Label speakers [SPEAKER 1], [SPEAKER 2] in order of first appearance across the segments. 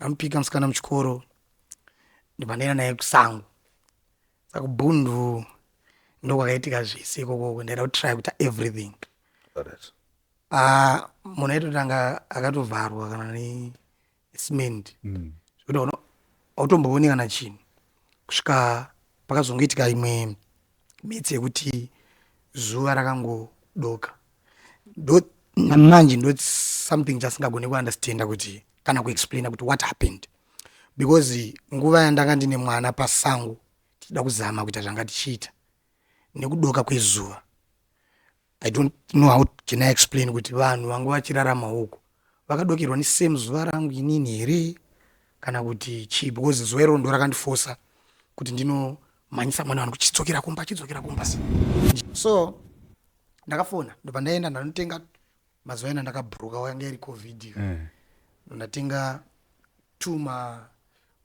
[SPEAKER 1] Ndamupika musikana muchikoro, ndobva ndaenda naye kusango. Saka kubhundu ndokwakaitika zvese ikokoko, ndaida kutry kuita everything.
[SPEAKER 2] Alright.
[SPEAKER 1] Ah, munhu aitotanga akatovharwa kana necement zvekuti hautombooni kana chinhu kusvika pakazongoitika imwe mitsi yekuti zuva rakangodoka. Ndo manje ndo something chasingagone kuunderstanda kuti kana kuexplaina kuti what happened, because nguva yandanga ndine mwana pasango tichida kuzama kuita zvanga tichiita nekudoka kwezuva, I don't know how can I explain kuti vanhu vanga vachirarama uku vakadokerwa nesame zuva rangu inini here kana kuti chii, because zuva iroro ndo rakandifosa kuti ndinomhanyisa mwana wangu chidzokera kumba, chidzokera kumba. So ndakafona, ndobva ndaenda ndanotenga. Mazuva ena ndakabhuruka, wanga iri COVID. Ndatenga two ma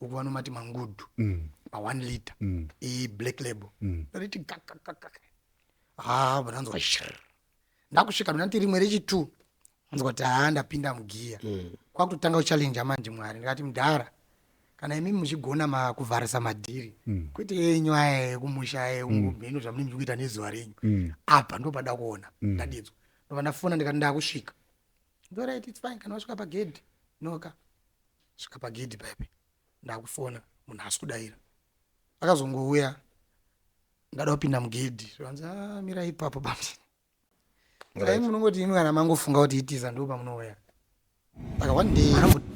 [SPEAKER 1] uku vanomati mangudu ma 1 liter iblack label. Ndariti gakakakaka, ha, ndanzwa shir. Ndakusvika, ndati rimwe rechi2, anzwa kuti haa, ndapinda mugiya. Kwakutotanga kuchallenge manje Mwari. Ndikati, mudhara, kana imi muchigona kuvharisa madhiri, kwete yenyu aya ekumusha aya mheno zvamunenge muchikuita nezuva renyu, apa ndopada kuona. Ndadedzwa, ndobva ndafona, ndikati ndakusvika. Alright, it's fine, kana wasvika pagedhi noka. Svika pagedhi paipe, ndakufona, munhu haasi kudaira. Akazongouya, ndada kupinda mugedhi, zvanzi, "Ah, mira ipapo bambi." Ai, munongoti imi kana mangofunga kuti itiza, ndo pamunouya. Saka one day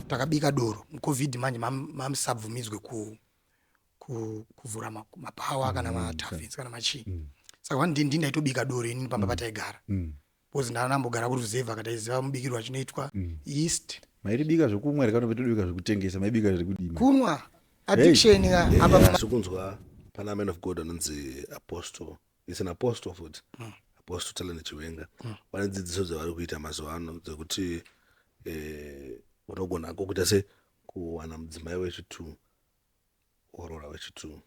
[SPEAKER 1] takabika doro muCOVID manje, mamusabvumidzwe kuvhura mapawa kana mataverns kana machii. Saka one day ndindaitobika doro inini pamba pataigara, because ndanambogara kuruzevha, kataiziva mubikirwo achinoitwa yeast.
[SPEAKER 3] Maitibika zvokumwa here kana maitobika zvekutengesa? Maibika zvekudini?
[SPEAKER 1] Kunwa, addiction ka apa.
[SPEAKER 2] Asi kunzwa pana man of God anonzi Apostle, is an apostle futi, Apostle Talent Chiwenga, vane dzidziso dzavari kuita mazuva ano dzekuti unogona ko kuita se kuwana mudzimai wechi2, worora wechi2.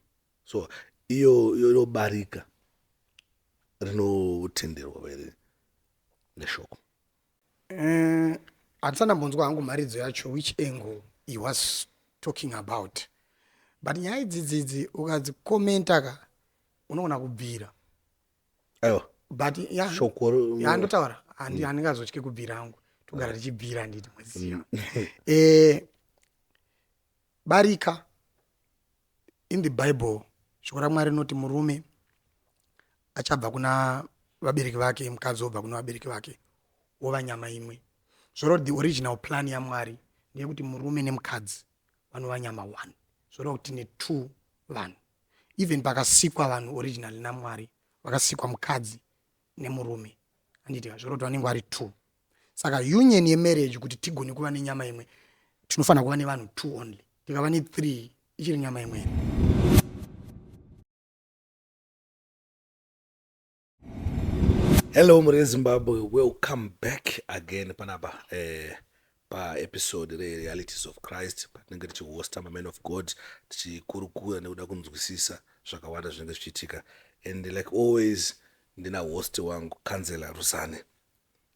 [SPEAKER 2] So iyo iyo inobarika rinotenderwa here neshoko?
[SPEAKER 1] Handisati ndambonzwa hangu mharidzo yacho, which angle he was talking about, but nyaya idzidzidzi ukadzikomenta ka, unoona kubvira.
[SPEAKER 2] Aiwa.
[SPEAKER 1] But ya
[SPEAKER 2] shoko
[SPEAKER 1] ya, ndotaura, handingazotyi kubvira hangu, togara tichibvira, handiti muziva? Barika in the Bible, shoko raMwari rinoti murume achabva kuna vabereki vake, mukadzi wobva kuna vabereki vake, wova nyama imwe. Zvoreva kuti the original plan yaMwari ndeyekuti murume nemukadzi vanova nyama one. Zvoreva kuti tine two vanhu. Even pakasikwa vanhu originally naMwari, vakasikwa mukadzi nemurume, handiti? Zvoreva kuti vanenge vari two. Saka union yemarriage, kuti tigone kuva nenyama imwe, tinofanira kuva nevanhu two only. Tikava ne3, ichiri nyama imwe here?
[SPEAKER 2] Hello muri Zimbabwe, welcome back again panapa paepisode reRealities of Christ, patinenge tichihosta mamen of God, tichikurukura nekuda kunzwisisa zvakawanda zvinenge zvichiitika. And like always, ndina host wangu, Councillor Rusane.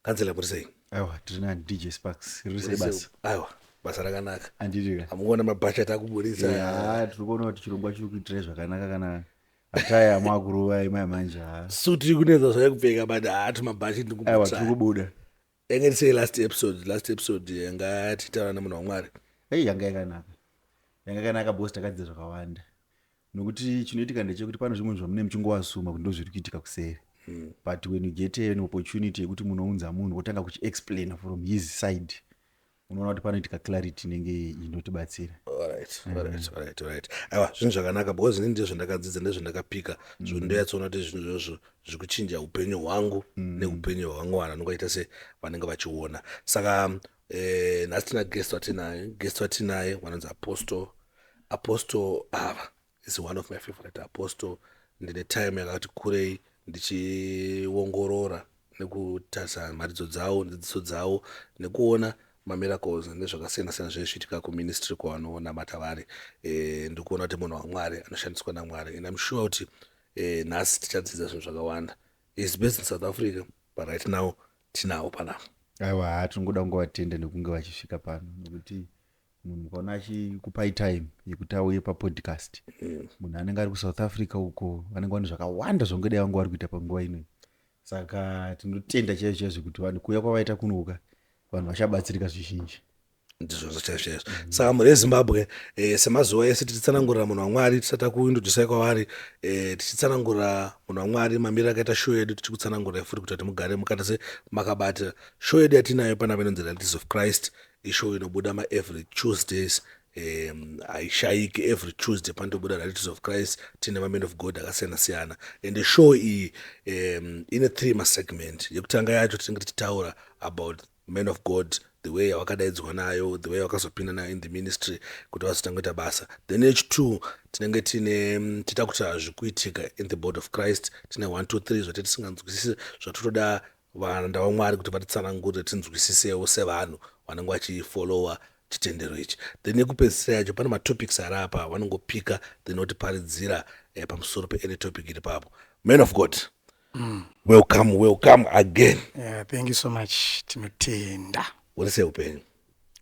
[SPEAKER 2] Councillor, muri sei?
[SPEAKER 3] Aiwa, tiri nani, DJ Sparks. Riri sei basa?
[SPEAKER 2] Aiwa, basa rakanaka.
[SPEAKER 3] Anditi?
[SPEAKER 2] Hamukuona mabhachi atakuburitsa?
[SPEAKER 3] Ya, tiri kuona kuti chirongwa chiri kuitirai zvakanaka, kana ataya makurova imai manje, ha.
[SPEAKER 2] Suti iri kunetsa zvayo kupfeka, but haati mabhachi.
[SPEAKER 3] Aiwa, tiri
[SPEAKER 2] ndikuburitsa.
[SPEAKER 3] Kubuda.
[SPEAKER 2] Yange tisei last episode? Last episode yanga tichitaura nemunhu waMwari.
[SPEAKER 3] Ei, yanga yakanaka, yanga yakanaka because takadzidza zvakawanda, nokuti chinoitika ndechekuti pane zvimwe zvamune muchingoasuma kuti ndo zviri kuitika kuseri, but when you get an opportunity yekuti munounza munhu wotanga kuchiexplaina from his side, unoona kuti panoitika clarity inenge inotibatsira.
[SPEAKER 2] Alright, aiwa, zvinhu zvakanaka because inini ndezvandakadzidza, ndezvandakapika zvo, ndoyatsoona kuti zvinhu izvozvo zviri kuchinja upenyu hwangu neupenyu hwevamwe vanhu vanongaita se vanenge vachiona. Saka nhasi tina guest watinaye, guest watinaye vanonzi Apostle. Apostle ava is one of my favorite apostle. Ndine time yakati kurei ndichiongorora nekutarisa mharidzo dzavo, dzidziso dzavo, nekuona mamiracles nezvakasiyana siyana zvinenge zvichiitika kuministry kwavanonamata vari. Ndikuona kuti munhu waMwari anoshandiswa naMwari, and I'm sure kuti nhasi tichadzidza zvinhu zvakawanda. Is based in South Africa, but right now tinawo panapa.
[SPEAKER 3] Aiwa, ha, tinongoda kungovatenda nekunge vachisvika pano, nekuti Munhu mukaona achikupai time yekuti auye papodcast, munhu anenge ari kuSouth Africa uko, vanenge vane zvakawanda zvangodai vangu vari kuita panguva inoyi. Saka tinotenda chaizvo chaizvo kuti vanhu kuuya kwavaita kunoka, vanhu vachabatsirika zvizhinji.
[SPEAKER 2] Ndizvozvo chaizvo chaizvo. Saka mhuri yeZimbabwe, semazuva ese tichitsanangurira munhu waMwari, tisati takuintroducai kwavari, tichitsanangurira munhu waMwari mamiriro akaita show yedu, tichikutsanangurirai futi kuti mugare mukata se makabata show yedu yatinayo panapa inonzi Realities of Christ. Ishow inobuda maevery Tuesdays, haishayiki. Every Tuesday panotobuda Realities of Christ, tine mamen of God akasiyana siyana. And show iyi ine three masegment. Yekutanga yacho tinenge tichitaura about man of God, the way yavakadaidzwa nayo, the way vakazopinda nayo in the ministry kuti vazotanga kuita basa. Then h2 tinenge tine tiita kuti hazvikuitika in the body of Christ, tine 1 2 3 zvati tisinganzwisisi, zvatotoda varanda vaMwari kuti vatitsanangurire tinzwisisewo sevanhu vanenge vachifollowa chitendero ichi. Then yekupedzisira yacho pane matopics ari apa vanongopika, then votiparidzira pamusoro peany topic iri papo. Man of God, welcome, welcome again.
[SPEAKER 1] Yeah, thank you so much, tinotenda.
[SPEAKER 2] Uri sei upenyu?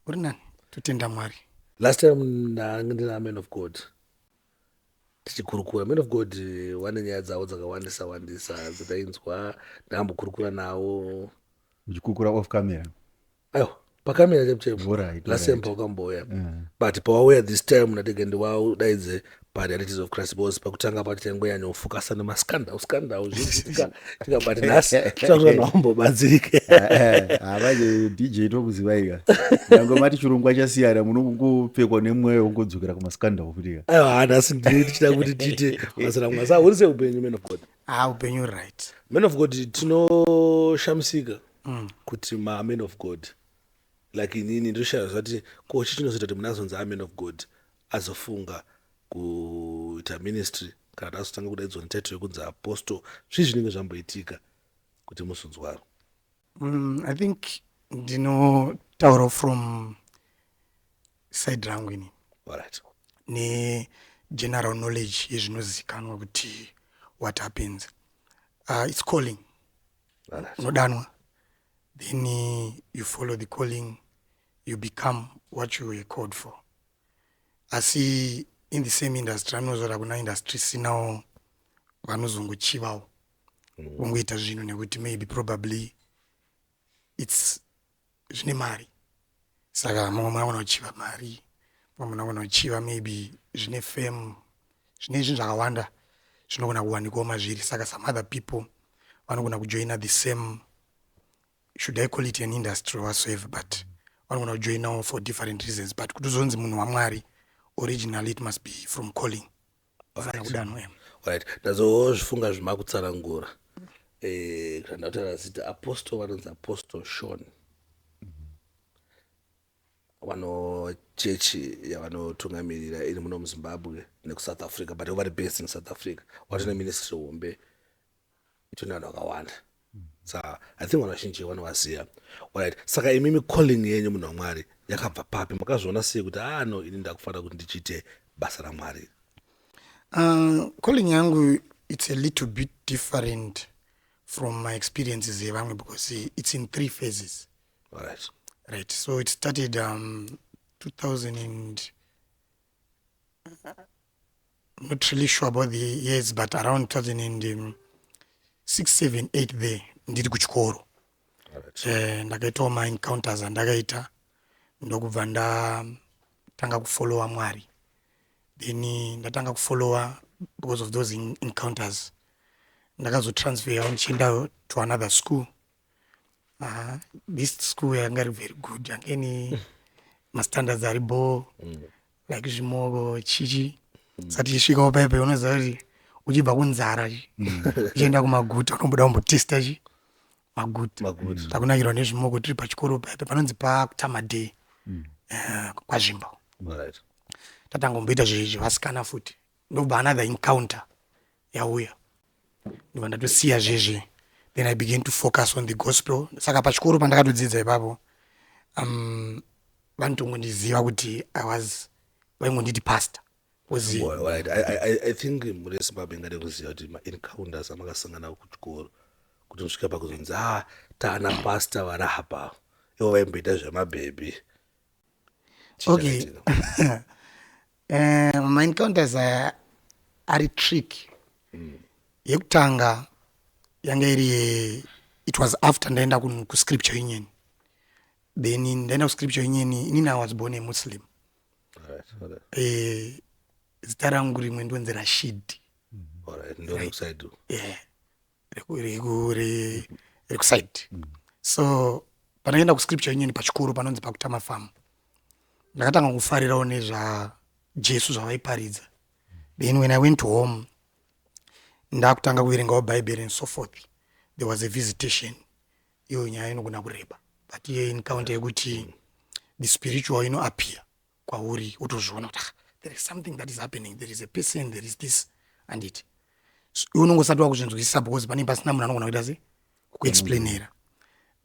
[SPEAKER 1] Uri nani, totenda Mwari.
[SPEAKER 2] Last time ndange ndina man of God tichikurukura. Man of God vane nyaya dzavo dzakawandisa wandisa dzatainzwa, ndakambokurukura navo.
[SPEAKER 3] Uchikurukura off camera?
[SPEAKER 2] Aiwa, pakamera chaipo chaipo. Last time pawakambouya, but pawauya this time ndatege ndiwaudaidze paRealities of Christ, because pakutanga pacho taingonyanyofokasa nemascandal scandal zvichiitika tika, but nhasi toda kuti vanhu vambobatsirike.
[SPEAKER 3] Havanje DJ, tokuzivaika nyange mati chirongwa chasiyana, munongopfekwa nemweya wongodzokera kumascandal futika.
[SPEAKER 2] Aiwa, nhasi ndini tichida kuti tiite basa raMwari. Saka uri sei upenyu, man of God?
[SPEAKER 1] Ah, upenyu right.
[SPEAKER 2] Man of God, tinoshamisika kuti mamen of God like inini ndoshaya zvati ko chi chinozoita kuti munhu azonzi aman of God, azofunga kuita ministry, kana kuti azotanga kudaidzwa netitle yekunzi apostle. Zvii zvinenge zvamboitika kuti muzonzwaro?
[SPEAKER 1] I think ndinotaura from side rangu ini negeneral knowledge yezvinozikanwa kuti what happens, it's calling. Unodanwa, then you follow the calling, you become what you were called for. Asi in the same industry anozora kuna industry sinawo vanozongochivawo, vongoita zvinhu nekuti maybe probably it's zvine mari. Saka mumwe munhu agona kuchiva mari, mumwe munhu agona kuchiva maybe zvine fame, zvine zvinhu zvakawanda zvinogona kuwanikwawo mazviri. Saka some other people vanogona kujoina the same, should I call it an industry whatsoever, but vanogona kujoinawo for different reasons. But kuti uzonzi munhu waMwari, originally it must be from calling, ufana kudanwa, yeah.
[SPEAKER 2] Right, ndazozvifunga zvimakutsanangura. Kana ndakutaura zita apostle, vanonzi Apostle Sean, vano chechi yavanotungamirira iri muno muZimbabwe nekuSouth Africa, but vari based in South Africa. Watine ministry hombe itone vanhu vakawanda, saka I think vanhu vazhinji vanovaziva. Alright, saka imimi calling yenyu, munhu waMwari, yakabva papi? Makazviona sei kuti ah no, ini ndakufanira kuti ndichiite basa raMwari?
[SPEAKER 1] Calling yangu, it's a little bit different from my experiences yevamwe because it's in three phases. Right, so it started 2000 and I'm not really sure about the years, but around 2006, 7, 8 there, ndiri kuchikoro. Ndakaitawo maencounters andakaita, ndokubva ndatanga kufollowa Mwari. Then ndatanga kufollowa because of those encounters, ndakazotransferawo ndichienda to another school. This school yanga iri very good, yanga ine mastandards aribo, like zvimoko chichi. Sati tichisvikawo paipai, unoziva kuti uchibva kunzara chi uchienda kumaguta, unomboda kumbotesta chi maguta.
[SPEAKER 2] Maguta.
[SPEAKER 1] Takunakirwa nezvimoko tiri pachikoro paipai panonzi paKutamadhei, kwaZvimba. Tatangomboita zvevasikana futi, ndobva another encounter yauya, ndobva ndatosiya zvezve. Then I began to focus on the gospel. Saka pachikoro pandakatodzidza ipapo, vanotongondiziva kuti I was, vaingonditi pastor because
[SPEAKER 2] Well, right. I think mhuri yeZimbabwe ingade kuziva kuti maencounters amakasangana kuchikoro kuti musvika pakuzonzi ah, taana pastor vari apa, ivo vaimboita zvemabhebhi. Chii
[SPEAKER 1] Okay.
[SPEAKER 2] chakaitika?
[SPEAKER 1] Maencounters aya ari trick. Yekutanga yanga iri, it was after ndaenda kuScripture Union. Then ndaenda kuScripture Union, inini I was born a Muslim. Zita rangu rimwe ndonzi Rashid.
[SPEAKER 2] Alright, ndo rekuside.
[SPEAKER 1] Yeah, rekuside. So pandaenda kuScripture Union, pachikoro panonzi paKutama Farm, ndakatanga kufarirawo nezvaJesu zvavaiparidza. Then when I went home, ndakutanga kuverengawo Bhaibheri and so forth, there was a visitation. Iyo nyaya inogona kureba, but iye encounter yekuti the spiritual inoappear kwauri, wotozviona kuti, "Ah, there is something that is happening, there is a person, there is this," anditi? So, iwe unongosati wakuzvinzwisisa because panenge pasina munhu anogona kuita se kuexplainera.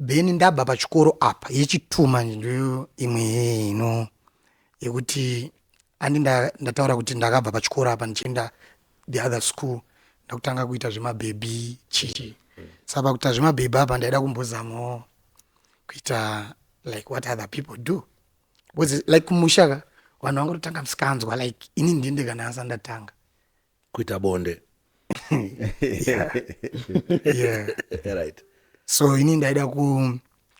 [SPEAKER 1] Then ndabva pachikoro apa, yechitu manje ndiyo imwe ino yekuti andi ndataura kuti ndakabva pachikoro apa ndichienda the other school, ndakutanga kuita zvemabhebhi chichi. Saka pakuita zvemabhebhi apa, ndaida kumbozamawo kuita like what other people do, because like kumusha ka, vanhu vangototanga musikanzwa, like ini ndinde kana asa ndatanga
[SPEAKER 2] kuita bonde.
[SPEAKER 1] Yeah. So ini ndaida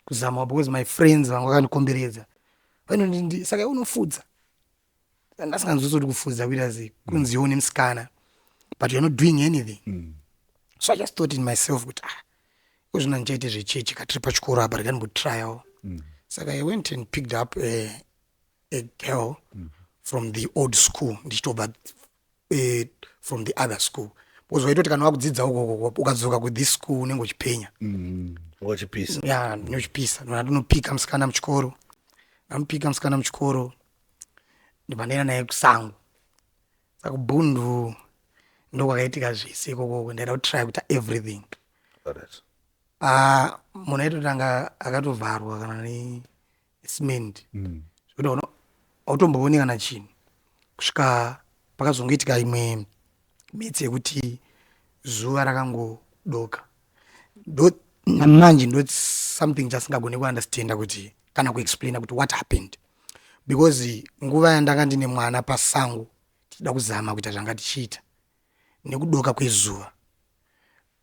[SPEAKER 1] kuzama because my friends vanga vakandikomberedza vanondindi, saka unofudza. Ndasinganzwisi kuti kufudza kuita sei, kunziwo nemusikana, but you're not doing anything. So I just thought in myself kuti, ah, izvona ndichaite zvechechi katiri pachikoro apa, rega ndimbotryawo. Saka I went and picked up a girl from the old school, ndichitobva from the other school, because waitoti kana wakudzidza ukoko, ukadzoka kuthis school unenge uchipenya.
[SPEAKER 2] Wachipisa.
[SPEAKER 1] Ya, ndinochipisa. Ndinopika musikana muchikoro, ndamupika musikana muchikoro, ndibva ndaenda naye kusango. Saka kubhundu ndokwakaitika zvese ikokoko. Ndaida kutry kuita everything. Ah, munhu aitotanga akatovharwa kana necement, zvekuti hautombooni kana chinhu, kusvika pakazongoitika imwe mitsi yekuti zuva rakangodoka. Ndo manje ndo something chasingagoni kuunderstanda kuti kana kuexplaina kuti what happened, because nguva yandanga ndine mwana pasango, tichida kuzama kuita zvanga tichiita nekudoka kwezuva,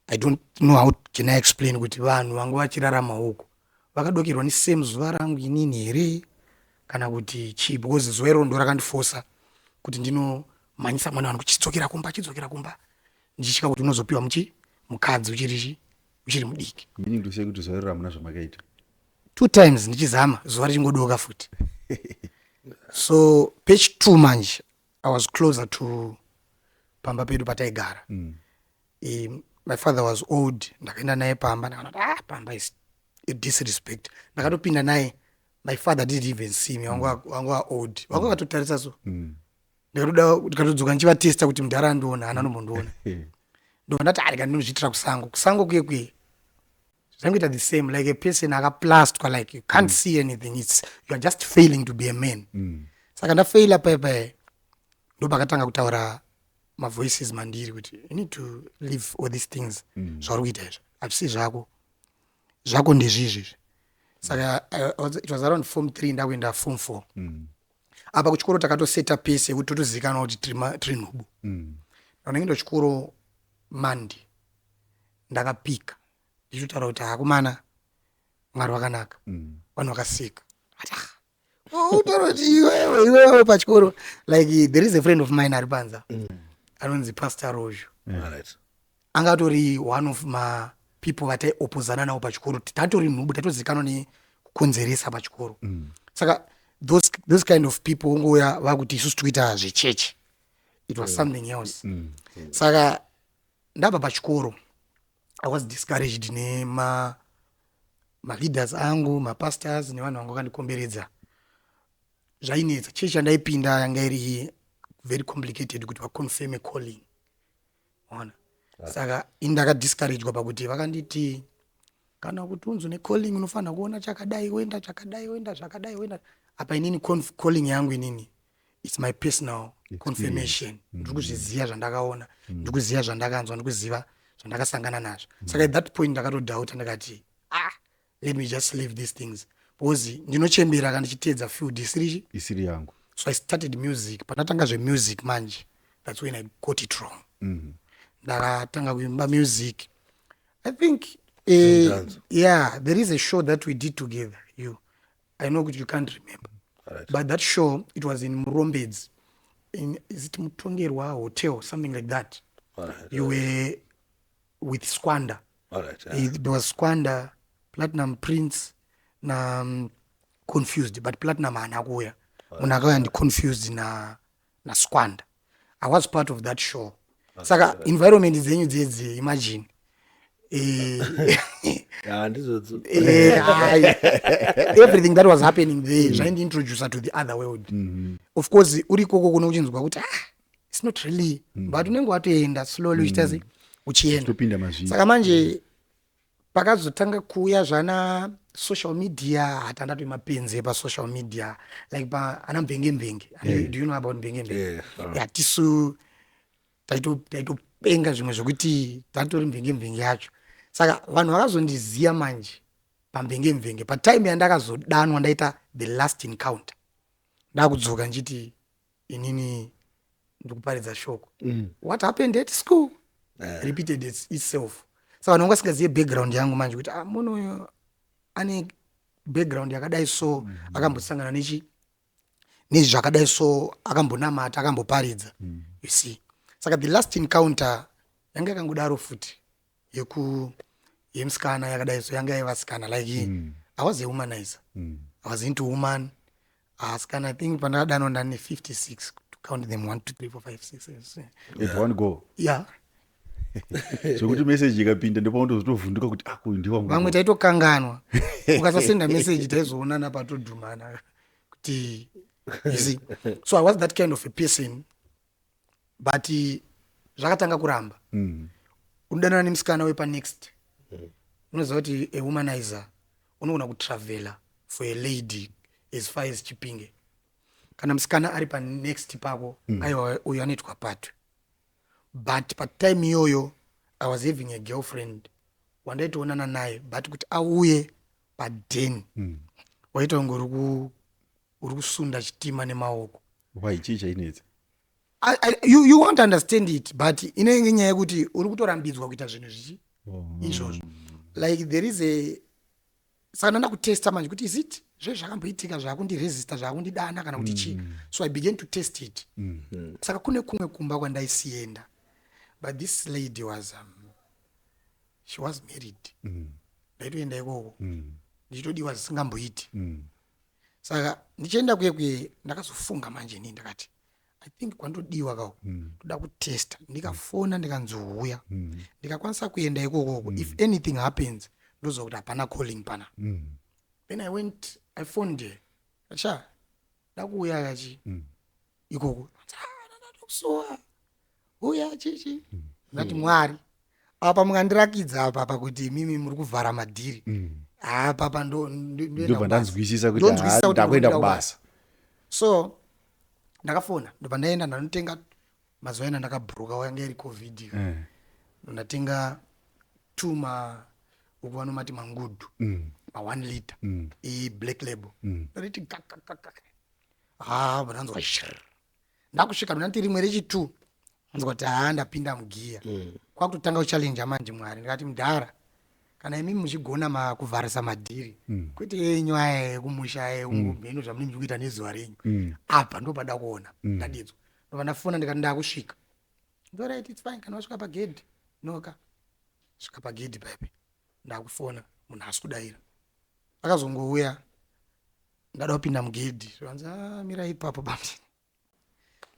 [SPEAKER 1] I don't know how can I explain kuti vanhu vanga vachirarama uku vakadokerwa nesame zuva rangu inini here kana kuti chii, because zuva iroro ndo rakandifosa kuti ndinomhanyisa mwana wangu, chidzokera kumba, chidzokera kumba, ndichitya kuti unozopiwa muchi mukadzi uchiri chi uchiri mudiki.
[SPEAKER 3] Meaning to say kuti zuva iroro hamuna zvamakaita?
[SPEAKER 1] Two times ndichizama, zuva richingodoka futi. So page two manje, I was closer to pamba pedu pataigara. My father was old. Ndakaenda naye pamba, ndakaona kuti, ah, pamba is a disrespect. Ndakatopinda naye, my father didn't even see me. Wangu old, wangu akatotarisa. So ndikatoda, ndikatodzoka ndichivatesta kuti mudhara andiona, haana nombondiona. Ndobva ndati, arega ndinozviitira kusango. Kusango kuye kuye zvangoita the same, like a person akaplastwa, like you can't see anything. It's you are just failing to be a man. Saka ndafaila paipai, ndopakatanga kutaura mavoices mandiri kuti you need to leave all these things. Zvauri kuita izvo hazvisi zvako, zvako ndezvizvizvi. Saka it was around form three, ndakuenda form four. Apa kuchikoro takatoseta pace yekuti totozivikanwa kuti tiri nhubu. Ndandinge chikoro Mandi, ndakapika ndichitotaura kuti hakumana, Mwari wakanaka. Vanhu vakaseka ati, "Ah, utaura kuti iwewe, iwewe pachikoro." Like there is a friend of mine ari panza anonzi Pastor Rozho. Angatori one of ma people vataiopozana navo pachikoro. Tatori nhubu, tatozikanwa nekukonzeresa pachikoro. Saka those kind of people ungouya vakuti isusu tikuita zvechechi, it was something else. Saka ndabva pachikoro, I was discouraged nema maleaders angu, mapastors nevanhu vangu vakandikomberedza. Zvainetsa. Chechi yandaipinda yanga iri very complicated kuti vaconfirme calling, ona. Saka ini ndakadiscouragwa pakuti vakanditi kana kuti unzi une calling, unofanira kuona chakadai, woenda chakadai, woenda zvakadai, woenda apa. Inini calling yangu inini, it's my personal confirmation. Ndiri kuzviziva zvandakaona, ndiri kuziva zvandakanzwa, ndiri kuziva zvandakasangana nazvo. Saka at that point ndakatodoubta, ndakati, ah, let me just leave these things, because Because ndinochembera kana ndichiteedza field isiri
[SPEAKER 3] Isiri yangu.
[SPEAKER 1] So I started music. Pandatanga zvemusic manje, that's when I got it wrong. Ndakatanga kuimba music, I think, yeah, there is a show that we did together. You, I know kuti you can't remember. But that show, it was in Murombedzi, in, is it Mutongerwa Hotel, something like that. You were with Squanda. It was Squanda, Platinum Prince na Confused, but Platinum haana kuuya. Munhu akauya ndiConfused naSquanda. I was part of that show. Saka environment dzenyu dzedzi, imagine.
[SPEAKER 2] Yeah, ndizodzo.
[SPEAKER 1] Ai, everything that was happening there zvaindiintroducer to the other world. Of course uri ikoko kuno uchinzwa kuti, ah, it's not really, but unenge watoenda slowly, uchiita sei, uchienda.
[SPEAKER 3] Topinda mazviri.
[SPEAKER 1] Saka manje pakazotanga kuuya zvana social media, hatandatoi mapenzi epasocial media, like pa ana Mvenge Mvenge. Do you know about Mvenge Mvenge?
[SPEAKER 2] Yeah.
[SPEAKER 1] Yeah, tisu taitopenga zvimwe zvokuti tatori mvenge mvenge yacho. Saka vanhu vakazondiziya manje pamvenge mvenge, patime yandakazodanwa, ndaita the last encounter, ndakudzoka nchiti inini ndikuparidza shoko. What happened at school repeated itself. Saka vanhu vanga vasingazive background yangu manje, kuti, ah, munhu uyu ane background yakadai, so akambosangana nechi nezvakadai, so akambonamata, akamboparidza, you see. Saka the last encounter yanga yakangodaro futi, yeku yemusikana yakadai, so yanga yevasikana, like I was a womanizer. I was into woman, asikana. I think pandakadanwa ndane 56, to count them, 1, 2, 3, 4, 5, 6, 7.
[SPEAKER 3] At one go?
[SPEAKER 1] Yeah.
[SPEAKER 3] Zvekuti meseji ikapinda, ndopaunotozotovhunduka kuti, ah, uyu ndiwangu.
[SPEAKER 1] Vamwe taitokanganwa. Ukasasenda meseji, taizoonana patodhumana kuti, you see. So I was that kind of a person, but zvakatanga kuramba. Unodanana nemusikana wepanext. Unoziva kuti a womanizer unogona kutravela for a lady as far as Chipinge. Kana musikana ari panext pako, aiwa, uyu anoitwa patwe. But patime iyoyo I was having a girlfriend wandaitoonana naye, but kuti auye padeni, waita kunge uri kusunda chitima nemaoko.
[SPEAKER 3] Why? Chii chainetsa?
[SPEAKER 1] You won't understand it, but inenge nyaya yekuti uri kutorambidzwa kuita zvinhu zvichi izvozvo. Like there is a, saka ndanda kutesta manje kuti is it zve zvakamboitika zvakundiresista, zvakundidana, kana kuti chii. So I began to test it. Saka kune kumwe kumba kwandaisienda, but this lady was she was married. Ndaitoenda ikoko ndichitodiwa zvisingamboiti. Saka ndichienda kuye kuye, ndakazofunga manje inini, ndakati, I think kwandodiwa kako, ndoda kutesta. Ndikafona, ndikanzi huya, ndikakwanisa kuenda ikokoko, if anything happens, ndoziva kuti hapana calling pana. Then I went, I phoned her, acha ndakuuya kachi ikoko. "Ah, ndatokusuwa, uya chichi." Ndati, Mwari, apa mukandirakidza apa pakuti imimi muri kuvhara madhiri apa pa ndoenda
[SPEAKER 3] Ndobva
[SPEAKER 1] kubasa.
[SPEAKER 3] ndanzwisisa kuti
[SPEAKER 1] Ndonzwisisa
[SPEAKER 3] ha,
[SPEAKER 1] kuti
[SPEAKER 3] ndakuenda
[SPEAKER 1] ndinoda.
[SPEAKER 3] kubasa.
[SPEAKER 1] So ndakafona, ndobva ndaenda, ndanotenga. Mazuva ena ndakabhuruka, yanga iri COVID. Ndatenga tuma uku vanomati mangudu, ma1 liter iblack label. Ndariti gakakaka, ha, ndanzwa shir. Ndakusvika, ndati rimwe rechi2, anzwa kuti, ha, ndapinda mugiya. Kwakutotanga kuchallenja manje Mwari. Ndikati, mudhara, kana imimi muchigona kuvharisa madhiri, kwete yenyu aya ekumusha aya mheno zvamunenge muchikuita nezuva renyu, apa ndopada kuona ndadidzwa. Ndobva ndafona, ndikati ndakusvika. Alright, it's fine, kana wasvika pagedhi noka. Svika pagedhi paipe, ndakufona, munhu haasi kudayira. Akazongouya ndada kupinda mugedhi, zvanzi, "Ah, mira ipapo bambi."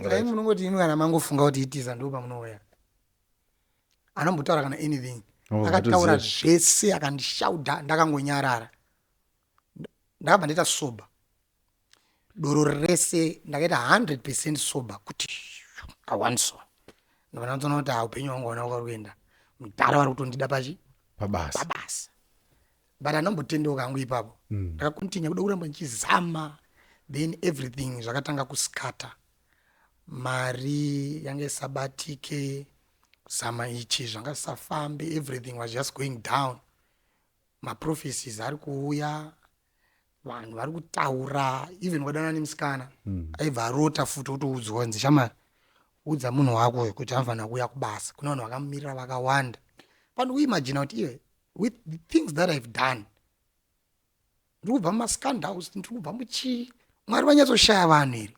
[SPEAKER 1] Saka imi munongoti imi kana mangofunga kuti itiza, ndo pamunouya. Anombotaura kana anything.
[SPEAKER 3] Oh,
[SPEAKER 1] Akataura
[SPEAKER 3] vatoziva.
[SPEAKER 1] zvese, akandishaudha, ndakangonyarara. Ndakabva ndaita sober doro rese, ndakaita 100% sober kuti awanso. Ndobva ndatoona kuti, ah, upenyu hwangu hauna kwauri kuenda. Mudhara vari kutondida pachi
[SPEAKER 3] Pabasa.
[SPEAKER 1] Pabasa. But andombotendeuka hangu ipapo. Ndakakontinya kuda kuramba ndichizama. Then everything zvakatanga kuskata, mari yanga isabatike, kuzama ichi zvanga zvisafambe. Everything was just going down. Maprophecies ari kuuya. Vanhu vari kutaura, even wadana nemusikana, aibva arota futi, otoudzwa kunzi, "Shamari, udza munhu wako uyu kuti anofanira kuuya kubasa, kune vanhu vakamumirira vakawanda." Pano kuimagina kuti iwe, with the things that I've done, ndiri kubva mumascandals, ndiri kubva muchii, Mwari vanyatsoshaya vanhu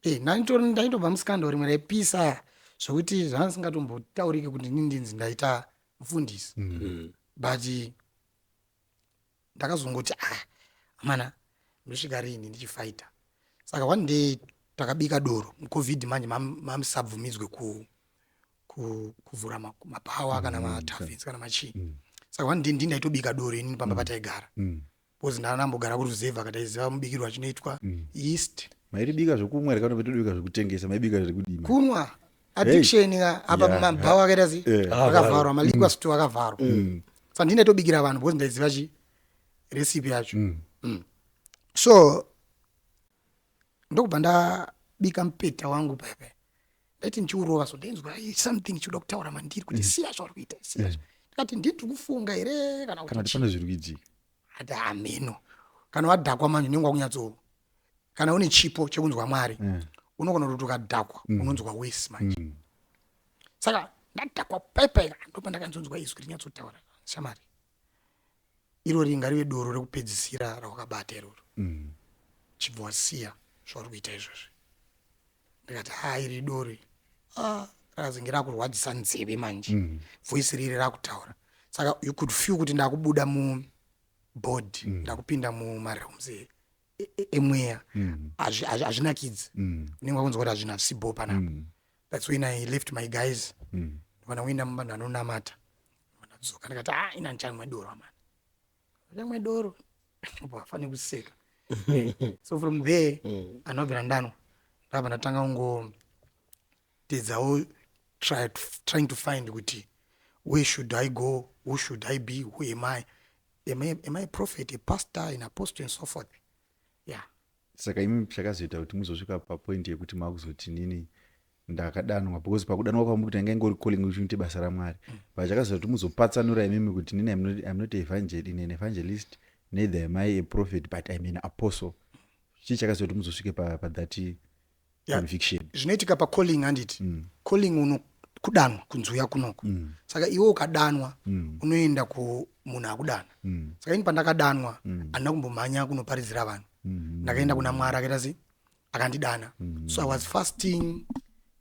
[SPEAKER 1] here? Ndaitobva muscandal rimwe raipisa zvokuti zvandisingatombotauriki kuti inini ndinzi ndaita mufundisi. But ndakazongoti, "Ah, amana, ndosvika rini ndichifaita?" Saka one day takabika doro muCovid manje, mamusabvumidzwe kuvhura mabhawa kana mataverns kana machii. Saka one day ndini ndaitobika doro inini pamba pataigara, because ndanambogara kuruzevha, kataiziva mubikirwo achinoitwa yeast.
[SPEAKER 3] Maitibika zvokumwa here kana maitobika zvekutengesa? Maibika zvekudima?
[SPEAKER 1] Kunwa, addiction ka. Apa mabhawa akaita sei? Akavharwa, maliquor store akavharwa. Saka ndini ndaitobikira vanhu because ndaiziva chi recipe yacho. So ndokubva ndabika mupeta wangu pepe. Ndaiti ndichiurova so, ndainzwa, "Ai, something chinoda kutaura mandiri kuti siya zvauri kuita, siya." Ndikati, "Ndiri kufunga here kana
[SPEAKER 3] Kana
[SPEAKER 1] kuti
[SPEAKER 3] kuti pane zviri kuitika?"
[SPEAKER 1] Ati hameno, kana wadhakwa manje unenge wakunyatso, kana une chipo chekunzwa Mwari, unogona kuti ukadhakwa unonzwa wesi manje. Saka ndadhakwa pepe, ndopa ndakanzonzwa izwi rinyatsotaura, "Shamari, irori ngarive doro rekupedzisira rawakabata iroro. Chibva wasiya zvauri kuita izvozvi." Ndikati, "Ha, iri doro iri, ah, rakazenge rakurwadzisa nzeve manje." Voice riri rakutaura, saka you could feel kuti ndakubuda mubody, ndakupinda mumarealms emweya. Hazvinakidzi, unenge wakunzwa kuti hazvinhu hazvisibo panapa. That's when I left my guys. Ndobva kuenda mumba, ndanonamata, ndadzoka, ndikati, "Ah, ina ndichamwe doro amana, ndichamwe doro." Afane kuseka. So from there andobvira ndanwa, ndabva ndatanga kungotedzawo, trying to find kuti where should I go, who should I be, who am I? Am I a prophet, a pastor, an apostle and so forth? Yeah.
[SPEAKER 3] Saka imi chakazoita kuti muzosvika papoint yekuti makuzoti, "Nini ndakadanwa," because pakudanwa kwamuri kuti anga ingori calling kuti muite basa raMwari, but chakazoita kuti muzopatsanura imimi kuti, "Nini I'm not an evangelist, neither am I a prophet, but I'm an apostle," chii chakazoita kuti muzosvike pathat conviction?
[SPEAKER 1] Zvinoitika pacalling, handiti? Calling uno kudanwa kunzi uya kunoko. Saka iwe ukadanwa, unoenda kumunhu akudana. Saka ini pandakadanwa, handina kumbomhanya kunoparidzira vanhu. Ndakaenda kuna Mwari akaita sei, akandidana. So I was fasting,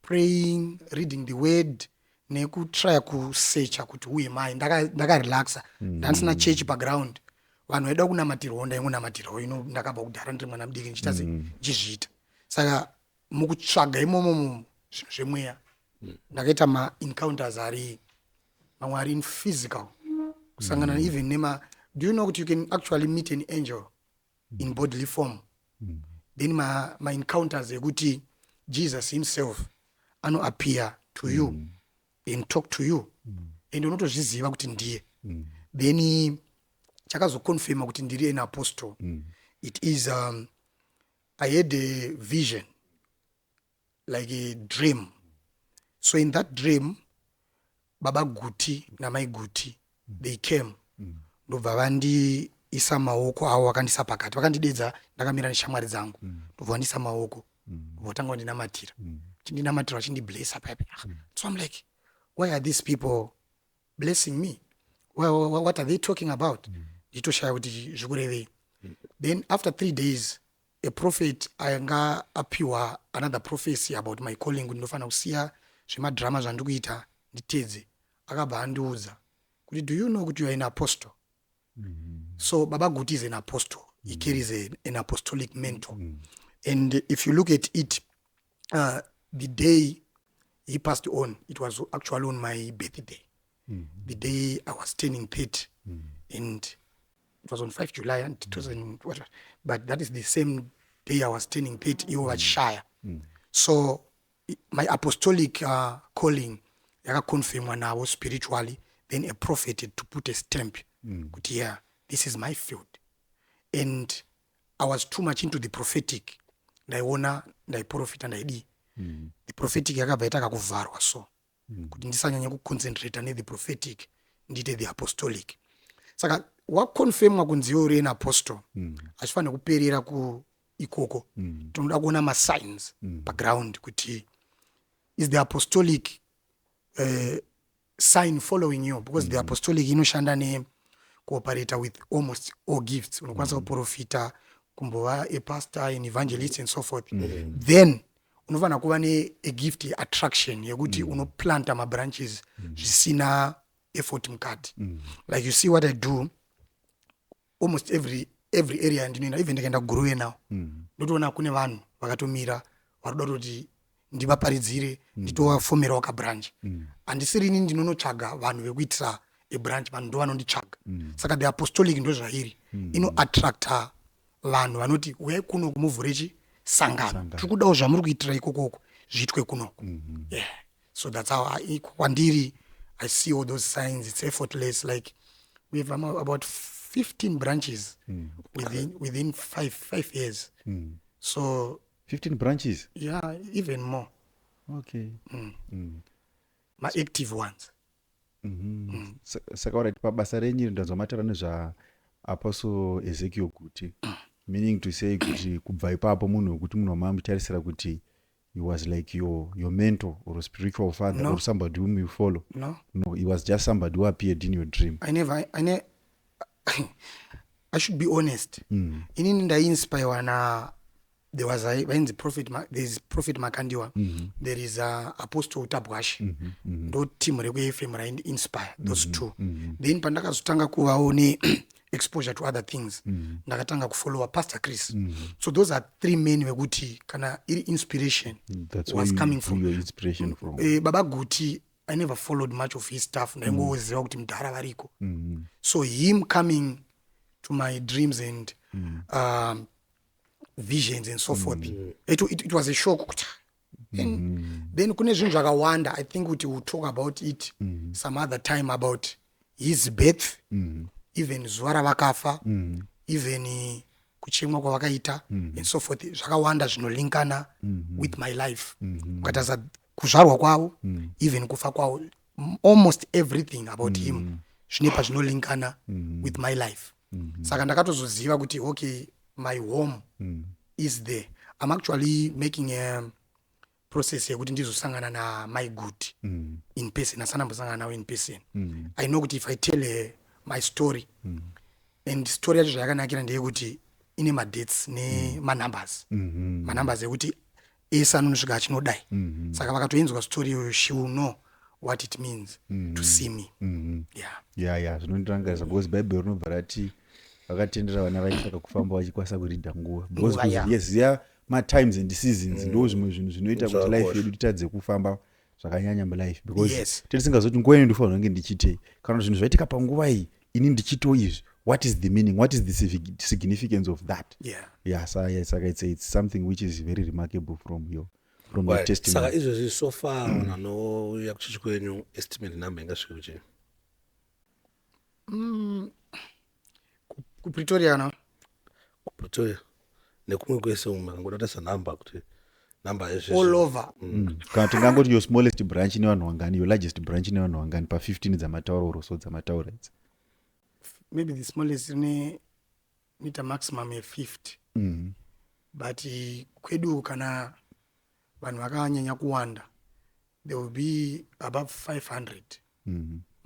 [SPEAKER 1] praying, reading the word nekutrya kusearcha kuti who am I. Ndakarelaxa, ndandisina chechi paground. Vanhu vaida kunamatirwawo, ndaingonamatirwawo ino. Ndakabva kudhara ndiri mwana mudiki ndichiita sei, ndichizviita. Saka mukutsvaga imomo zvinhu zvemweya, ndakaita maencounters ari mamwe ari in physical, kusangana even nema, do you know kuti you can actually meet an angel in bodily form? Then maencounters ekuti Jesus himself anoappear to you and talk to you and unotozviziva kuti ndiye. Then chakazoconfirma kuti ndiri an apostle, it is I had a vision, like a dream. So in that dream, Baba Guti namai Guti, they came, ndobva vandiisa maoko avo, vakandisa pakati, vakandidedza ndakamira neshamwari dzangu, ndobva vandiisa maoko, ndobva vatanga vandinamatira, vachindinamatira, vachindiblessa paipa. So I'm like, "Why are these people blessing me? What are they talking about?" Ndichitoshaya kuti zvikurevei. Then after 3 days, a prophet anga apiwa another prophecy about my calling, kuti ndinofanira kusiya zvemadrama zvandiri kuita nditedze, akabva andiudza kuti, "Do you know kuti you are an apostle?" So Baba Guti is an apostle. He carries an apostolic mantle. And if you look at it, the day he passed on, it was actually on my birthday, the day I was turning 30, and it was on 5 July and 2000 what, but that is the same day I was turning 30, ivo vachishaya. So my apostolic calling yakaconfirmwa navo spiritually. Then a prophet had to put a stamp kuti, yeah, this is my field. And I was too much into the prophetic. Ndaiona, ndaiprofita, ndaidii. The prophetic yakabva yaita kakuvharwa, so kuti ndisanyanya kuconcentrata nethe prophetic, ndiite the apostolic. Saka waconfirmwa kunzi iwe uri an apostle, hachifaniri kuperera kuikoko. Tinoda kuona masigns paground kuti is the apostolic sign following you, because the apostolic inoshanda necooperate with almost all gifts. Unokwanisa kuprofita, kumbova a pastor, an evangelist and so forth. Then unofanira kuva neagift yeattraction yekuti unoplanta mabranches zvisina effort mukati. Like you see what I do, almost every area yandinoenda, even ndikaenda kuGuruve now, ndotoona kune vanhu vakatomira vari kuda kutoti ndivaparidzire, nditovafomerawo kabranch. Handisiri ini ndinonotsvaga vanhu vekuitira ebranch, vanhu ndo vanonditsvaga. Saka the apostolic ndo zvairi, inoattracta vanhu vanoti, "Uyai kuno kumuvhure chi sangano, tiri kudawo zvamuri kuitira ikokoko zviitwe kunoko." Yeah, so that's how kwandiri I see all those signs. It's effortless. Like we have about 15 branches within 5 years, so
[SPEAKER 3] 15 branches?
[SPEAKER 1] Yeah, even more. Ma-active ones.
[SPEAKER 3] Saka alright, pabasa renyu ndanzwa mataura nezvaapostle Ezekiel Guti, meaning to say kuti kubva ipapo munhu wekuti munhu wamamutarisira kuti he was like your mentor or spiritual father
[SPEAKER 1] No.
[SPEAKER 3] or somebody whom you follow?
[SPEAKER 1] No.
[SPEAKER 3] No, he was just somebody who appeared in your dream?
[SPEAKER 1] I never I, ne I should be honest, inini ndaiinspirewa na there was a vainzi prophet, there is Prophet Makandiwa, there is Apostle Tabwashi. Ndo team rekuAFM raindiinspire, those two. Then pandakazotanga kuvawo ne-exposure to other things, ndakatanga kufollowa Pastor Chris. So those are three men vekuti kana iri inspiration
[SPEAKER 3] That's
[SPEAKER 1] was
[SPEAKER 3] where you
[SPEAKER 1] coming
[SPEAKER 3] drew
[SPEAKER 1] from.
[SPEAKER 3] your inspiration from.
[SPEAKER 1] Baba Guti, I never followed much of his stuff. Ndaingoziva kuti mudhara variko. So him coming to my dreams and visions and so forth, it was a shock kuti then kune zvinhu zvakawanda. I think kuti we'll talk about it some other time, about his birth, even zuva ravakafa, even kuchemwa kwavakaita and so forth. Zvakawanda zvinolinkana with my life. Ukatarisa kuzvarwa kwavo, even kufa kwavo, almost everything about him zvine pazvinolinkana with my life. Saka ndakatozoziva kuti okay, my home is there. I'm actually making a process yekuti ndizosangana namai Guti in person. Asandambosangana navo in person. I know kuti if I tell her my story, and story yacho zvayakanakira ndeyekuti ine madates nemanumbers, manumbers ekuti ese anonosvika achinodai. Saka vakatoinzwa story iyoyo, she will know what it means to see me, yeah.
[SPEAKER 3] Ya, zvinondirangarisa because Bhaibheri rinobva rati vakatendera vana vaIsaka kufamba vachikwanisa kuridha nguva, because
[SPEAKER 1] Nguva, yeah.
[SPEAKER 3] kuziva matimes and seasons ndo zvimwe zvinhu zvinoita kuti life
[SPEAKER 2] Zvakakosha.
[SPEAKER 3] yedu titadze kufamba zvakanyanya mulife, because titisingazoti nguva ino ndinofanira kunge ndichiitei, kana kuti zvinhu zvaitika panguva iyi ini ndichito izvi, what is the meaning, what is the significance of that? Yeah, so, yeah, saka it's something which is very remarkable from your testimony.
[SPEAKER 2] Saka izvezvi so far vanhu vanouya kuchechi kwenyu, estimate number ingasvike kuchii?
[SPEAKER 1] KuPretoria kana?
[SPEAKER 2] KuPretoria nekumwe kwese umwe akangoda kutarisa number, kuti number yezvezvi.
[SPEAKER 1] All over.
[SPEAKER 3] Kana tingangoti your smallest branch ine vanhu vangani, your largest branch ine vanhu vangani pa15 dzamataura or so dzamataura idzi?
[SPEAKER 1] Maybe the smallest ine inoita maximum ye50, but kwedu kana vanhu vakanyanya kuwanda, there will be above 500.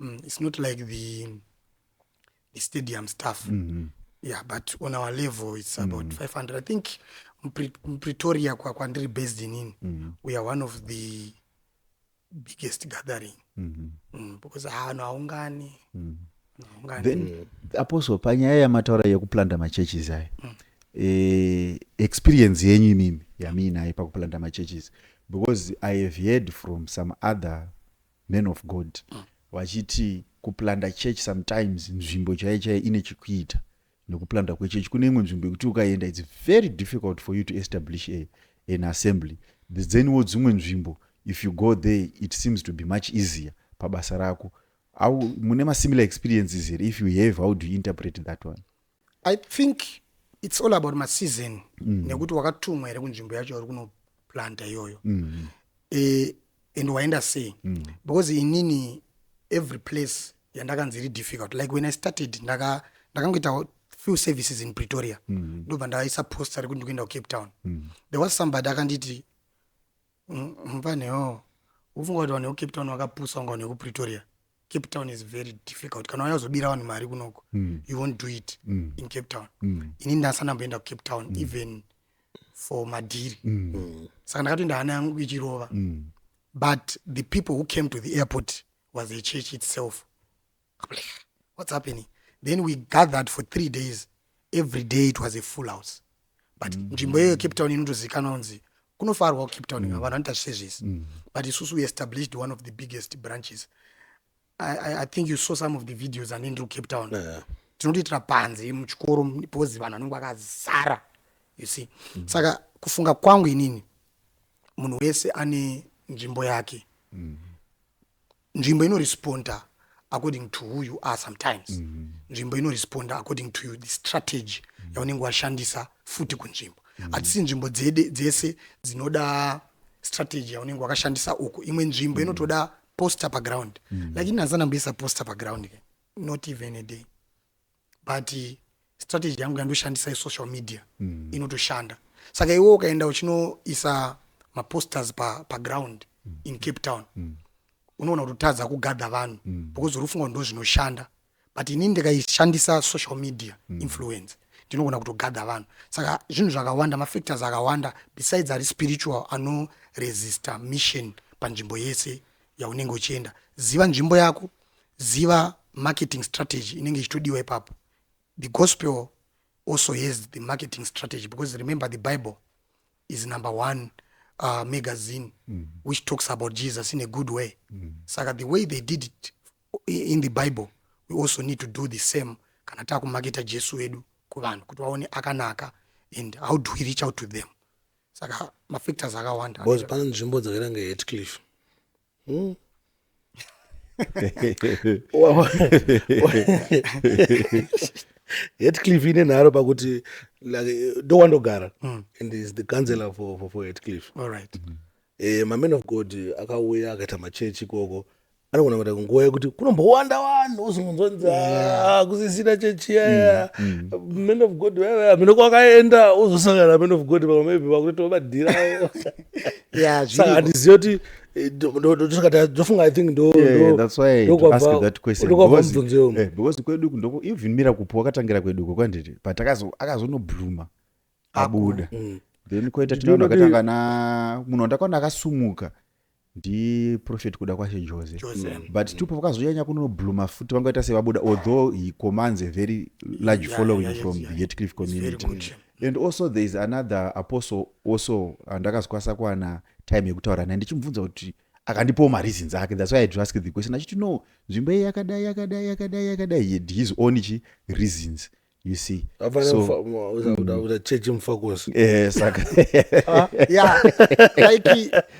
[SPEAKER 1] It's not like the stadium stuff, yeah, but on our level it's about 500, I think. MuPretoria kwandiri based inini, we are one of the biggest gathering, because vanhu haungani, vanhu haungani.
[SPEAKER 3] Then Apostle, panyaya yamataura yekuplanta machurches aya, experience yenyu imimi yamuinayo pakuplanta machurches, because I have heard from some other men of God vachiti kuplanta church sometimes nzvimbo chaiyo chaiyo ine chikuita nekuplanta kwechechi. Kune imwe nzvimbo yekuti ukaenda, it's very difficult for you to establish an assembly. Thenwo dzimwe nzvimbo, if you go there, it seems to be much easier pabasa rako. Mune masimilar experiences here? If you have, how do you interpret that one?
[SPEAKER 1] I think it's all about maseason, nekuti wakatumwa here kunzvimbo yacho yauri kunoplanta iyoyo, and waenda sei, because inini every place Yandakanzi iri difficult, like when I started, ndakangoita few services in Pretoria, ndobva ndaisa poster rekuti ndikuenda kuCape Town. There was somebody akanditi, "Mfanewo, ufunga kuti vanhu vekuCape Town vakapusa kunga vanhu vekuPretoria? Cape Town is very difficult. Kana wanyazobira vanhu mari kunoko, you won't do it in Cape Town." Inini ndasandamboenda kuCape Town even for madhiri, saka ndakatoenda hana yangu ichirova. But the people who came to the airport was a church itself. I'm like, "What's happening?" Then we gathered for 3 days. Every day it was a full house. But nzvimbo iyoyo, Cape Town, inotozikanwa kunzi kunofarwa kuCape Town, vanhu vanoita zvese zvese. But isusu we established one of the biggest branches. I think you saw some of the videos ane ndiri kuCape Town. Tinotoitira panze muchikoro because vanhu vanenge vakazara, you see. Saka kufunga kwangu inini, munhu wese ane nzvimbo yake. Nzvimbo inoresponda according to who you are sometimes. Nzvimbo inoresponda according to you, the strategy yaunenge washandisa futi kunzvimbo. Hatisi nzvimbo dzese dzinoda strategy yaunenge wakashandisa uku. Imwe nzvimbo inotoda poster paground. Like ini handisandamboisa poster paground, not even a day, but strategy yangu yandoshandisa isocial media, inotoshanda. Saka iwe ukaenda uchinoisa maposters paground in Cape Town, unoona kutotadza kugather vanhu because uri kufunga kuti ndo zvinoshanda. But inini ndikaishandisa social media influence, ndinogona kutogather vanhu. Saka zvinhu zvakawanda, mafactors akawanda besides ari spiritual anoresista mission panzvimbo yese yaunenge uchienda. Ziva nzvimbo yako, ziva marketing strategy inenge ichitodiwa ipapo. The gospel also has the marketing strategy, because remember, the Bible is number one magazine which talks about Jesus in a good way. Saka the way they did it in the Bible, we also need to do the same kana taakumaketa Jesu wedu kuvanhu kuti vaone akanaka. And how do we reach out to them? Saka mafactors akawanda.
[SPEAKER 2] Because pane nzvimbo dzakaita kunge Hatcliffe. Hatcliffe ine nharo pakuti, like, ndowandogara and is the councillor for Hatcliffe.
[SPEAKER 1] All right.
[SPEAKER 2] Mamen of God akauya akaita machechi ikoko, anogona kuita nguva yekuti kunombowanda vanhu, ozongonzwanzi kusisina chechi yaya, man of God vaya hamene kwakaenda, ozosangana man of God vamwe maybe vakutoita madhira. Saka handizivi kuti ndofunga, I think ndo
[SPEAKER 3] That's why I to ask that question.
[SPEAKER 2] Ndokwabva mubvunzo iwomo.
[SPEAKER 3] Because kwedu ndoko, even Miracle wakatangira kweduko kwandiri, but akazonobluma abuda. Then koita tinoona akatanga na munhu wandakaona akasumuka ndiprophet Kuda Kwashe Jose.
[SPEAKER 1] Jose.
[SPEAKER 3] But tupo vakazonyanya kunobluma futi vangaita sevabuda, although he commands a very large following from the Hatcliffe
[SPEAKER 1] It's very
[SPEAKER 3] community.
[SPEAKER 1] Good.
[SPEAKER 3] And also there is another apostle also andakazokwanisa kuwana time yekutaura naye, ndichimubvunza kuti akandipawo mareasons ake. That's why I had to ask the question, achiti, "No, nzvimbo iyi yakadai, yakadai, yakadai, yakadai." He had his own chi reasons, you see. So
[SPEAKER 2] Afanira chechi mufakosi.
[SPEAKER 3] Saka
[SPEAKER 1] Yeah,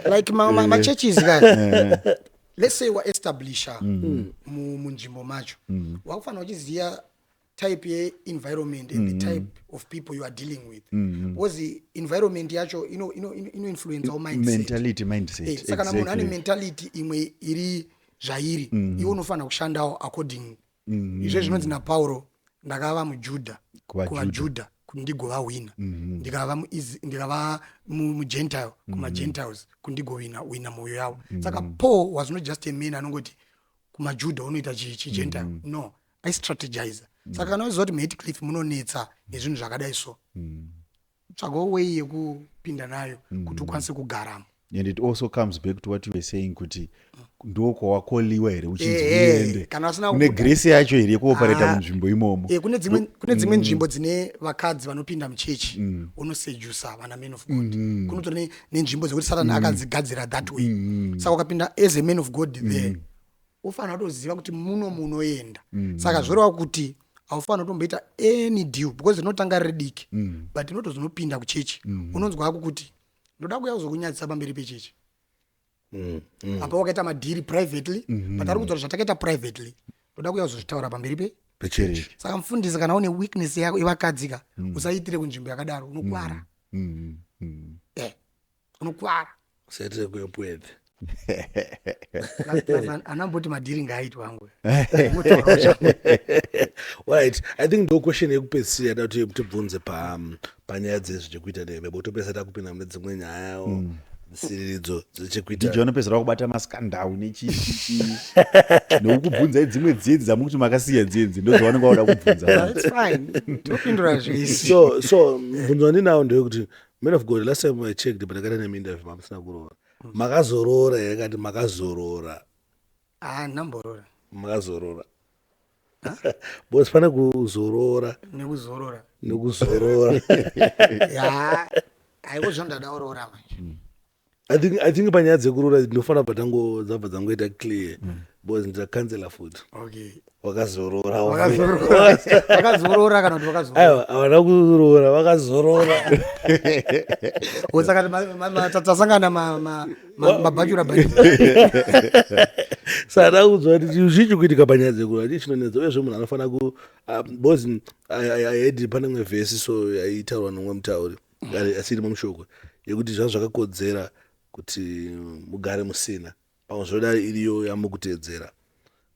[SPEAKER 1] like machurches guys, let's say waestablisha munzvimbo macho, wakufanira uchiziva type ye-environment and the type of people you are dealing with, because the environment yacho inoinfluencawo mindset.
[SPEAKER 3] Mentality, mindset.
[SPEAKER 1] Saka kana munhu ane mentality imwe iri zvairi, iwe unofanira kushandawo according izvo zvinonzi naPauro, "Ndakava muJudha
[SPEAKER 3] KuvaJudha.
[SPEAKER 1] kuvaJudha kuti ndigovahwina, ndikava muGentile kumaGentiles kuti ndigovina wina mwoyo yavo." Saka Paul was not just a man anongoti kumaJudha unoita chiGentile. No, aistrategize. Saka kana uziva kuti muHatcliffe munonetsa nezvinhu zvakadai, so tsvagawo way yekupinda nayo kuti ukwanise kugaramo.
[SPEAKER 3] And it also comes back to what you were saying, kuti ndokwawakoliwa here uchinzi uende
[SPEAKER 1] Kana vasina
[SPEAKER 3] kune grace yacho here yekuoperata
[SPEAKER 1] Ah.
[SPEAKER 3] munzvimbo imomo.
[SPEAKER 1] Kune dzimwe nzvimbo dzine vakadzi vanopinda muchechi, unosedusa vana man of God. Kunotori nenzvimbo dzekuti Satani akadzigadzira that way. Saka ukapinda as a man of God there, ufanira kutoziva kuti muno munoenda. Saka zvoreva kuti haufanira kutomboita any deal, because rinotanga riri diki, but inotozonopinda kuchechi, unonzwa hako kuti ndoda kuuya kuzokunyadzisa pamberi pechechi. Apa wakaita madhiri privately, but ari kudzora zvatakaita privately, ndoda kuuya kuzozvitaura pamberi pe
[SPEAKER 3] Pechechi.
[SPEAKER 1] Saka mufundisi, kana une weakness yako yevakadzi ka, usaitire kunzvimbo yakadaro, unokwara. Unokwara.
[SPEAKER 2] Usaitire kuEpworth.
[SPEAKER 1] Anamboti madhiri ngaaitwa angu.
[SPEAKER 2] Right, I think ndo question yekupedzisira yada kuti tibvunze panyaya dzezvi chekuita nemebo, topesa takupinda mune dzimwe nyaya dzisiridzo dzechekuita.
[SPEAKER 3] DJ vanopedzera kubata mascandal nechichichi nekukubvunzai dzimwe dzedzi dzamukuti makasiya dzedzi, ndozvavanenge vauda kubvunza.
[SPEAKER 1] It's fine, topindura zvese.
[SPEAKER 2] So mubvunzo wandinawo ndewekuti, man of God, last time I checked, pandakaita neinterview, mamusina kuroora. Makazoroora here kati makazorora?
[SPEAKER 1] Ah, ndamborora.
[SPEAKER 2] Makazorora, because pane kuzorora
[SPEAKER 1] nekuzorora.
[SPEAKER 2] Nekuzorora.
[SPEAKER 1] Ya, haiko zvandada kuroora manje.
[SPEAKER 2] I think panyaya dzekuroora ndinofanira bva tango dzabva dzangoita clear, because ndikacancela futi. Wakazorora?
[SPEAKER 1] Wakazorora, wakazorora kana kuti wakazorora?
[SPEAKER 2] Aiwa, havana kuroora, vakazorora.
[SPEAKER 1] Saka tasangana mabhachura bhachura.
[SPEAKER 2] Saka ndakudzwa kuti chinhu chii chikuitika panyaya dzekuroora, chii chinonetsa? Uyezve munhu anofanira ku because I heard pane imwe vhesi so yaitaurwa nomumwe mutauri asiri mushoko yekuti zvanga zvakakodzera kuti mugare musina. Pamwe zvoda iriyo yamukuteedzera,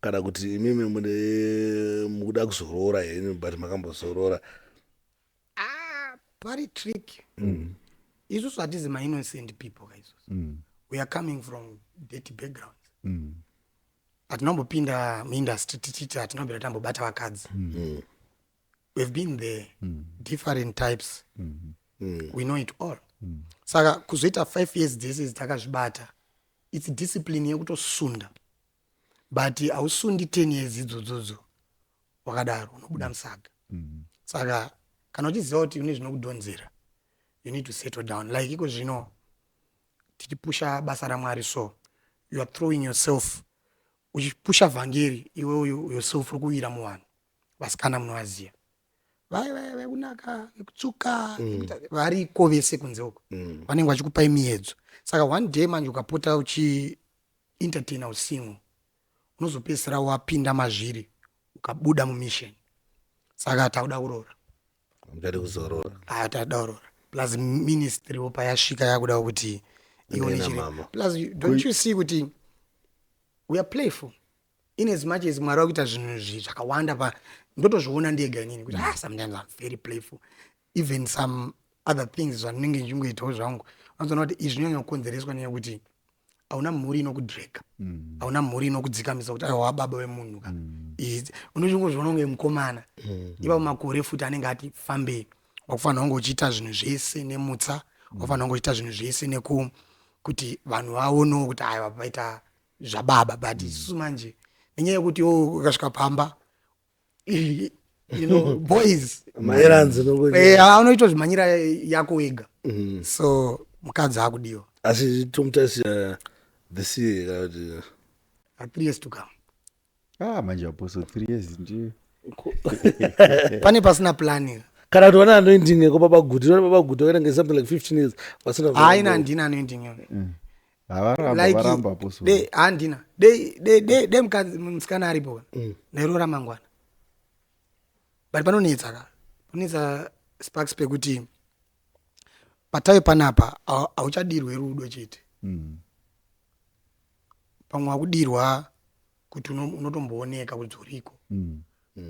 [SPEAKER 2] kana kuti imimi mune mukuda kuzoroora henyu, but makambozorora?
[SPEAKER 1] Ah, pari trick. Isusu hatizi mainnocent people ka isusu. We are coming from dirty backgrounds. Hatinombopinda muindustry tichiti hatinombira tambobata vakadzi. We've been there, different types. We know it all. Saka kuzoita 5 years dzese takazvibata, it's discipline yekutosunda, but hausundi 10 years idzodzodzo wakadaro, unobuda musaga. Saka kana uchiziva kuti une zvinokudhonzera, you need to settle down. Like iko zvino tichipusha basa raMwari, so you are throwing yourself uchipusha vhangeri, iwe yourself uri kuwira muvanhu. Vasikana munovaziva, vai vai vekunaka, vekutsuka, variko vese kunze uko. Vanenge vachikupai miedzo. Saka one day manje ukapota uchientertaina usingle, unozopedzisira wapinda mazviri, ukabuda mumission. Saka takuda kuroora.
[SPEAKER 2] Muchadi kuzorora?
[SPEAKER 1] Ah, takuda kuroora. Plus ministrywo payasvika yakuda kuti ione
[SPEAKER 2] Ndena mama.
[SPEAKER 1] Plus don't you see kuti we are playful? In as much as Mwari wakuita zvinhu zvakawanda pa ndotozviona ndega inini kuti, ah, sometimes I'm very playful. Even some other things zvandinenge ndichingoitawo zvangu, unozoona kuti izvi zvinonyanya kukonzereswa neyekuti hauna mhuri inokudrega, hauna mhuri inokudzikamisa kuti aiwa, wababa wemunhu ka. Unochingozviona kunge mukomana. Ipapo makore futi anenge ati fambei, wakufanira kunge uchiita zvinhu zvese nemutsa, wakufanira kunge uchiita zvinhu zvese neku kuti vanhu vaonewo kuti aiwa, paita zvababa. But isusu manje, nenyaya yekuti iwo ukasvika pamba, boys
[SPEAKER 2] Mairanzi.
[SPEAKER 1] Unoitwa zvimanyira yako wega. So mukadzi akudiwa.
[SPEAKER 2] Asi tomutasira this year kana kuti?
[SPEAKER 1] 3 years to come.
[SPEAKER 3] Ah, manje apostle, 3 years ndi
[SPEAKER 1] Pane pasina planning.
[SPEAKER 2] Kana kuti vana anointing eko Baba Guti, vana Baba Guti vakaita nge something like 15 years vasina.
[SPEAKER 1] Haina, handina anointing iyo.
[SPEAKER 3] Havaramba, varamba, apostle.
[SPEAKER 1] De handina, de de de de mukadzi musikana aripo ndairora mangwana, but panonetsa ka, panonetsa, Sparks, pekuti patave panapa hauchadirwe rudo chete. Pamwe wakudirwa kuti unotombooneka kuti uriko.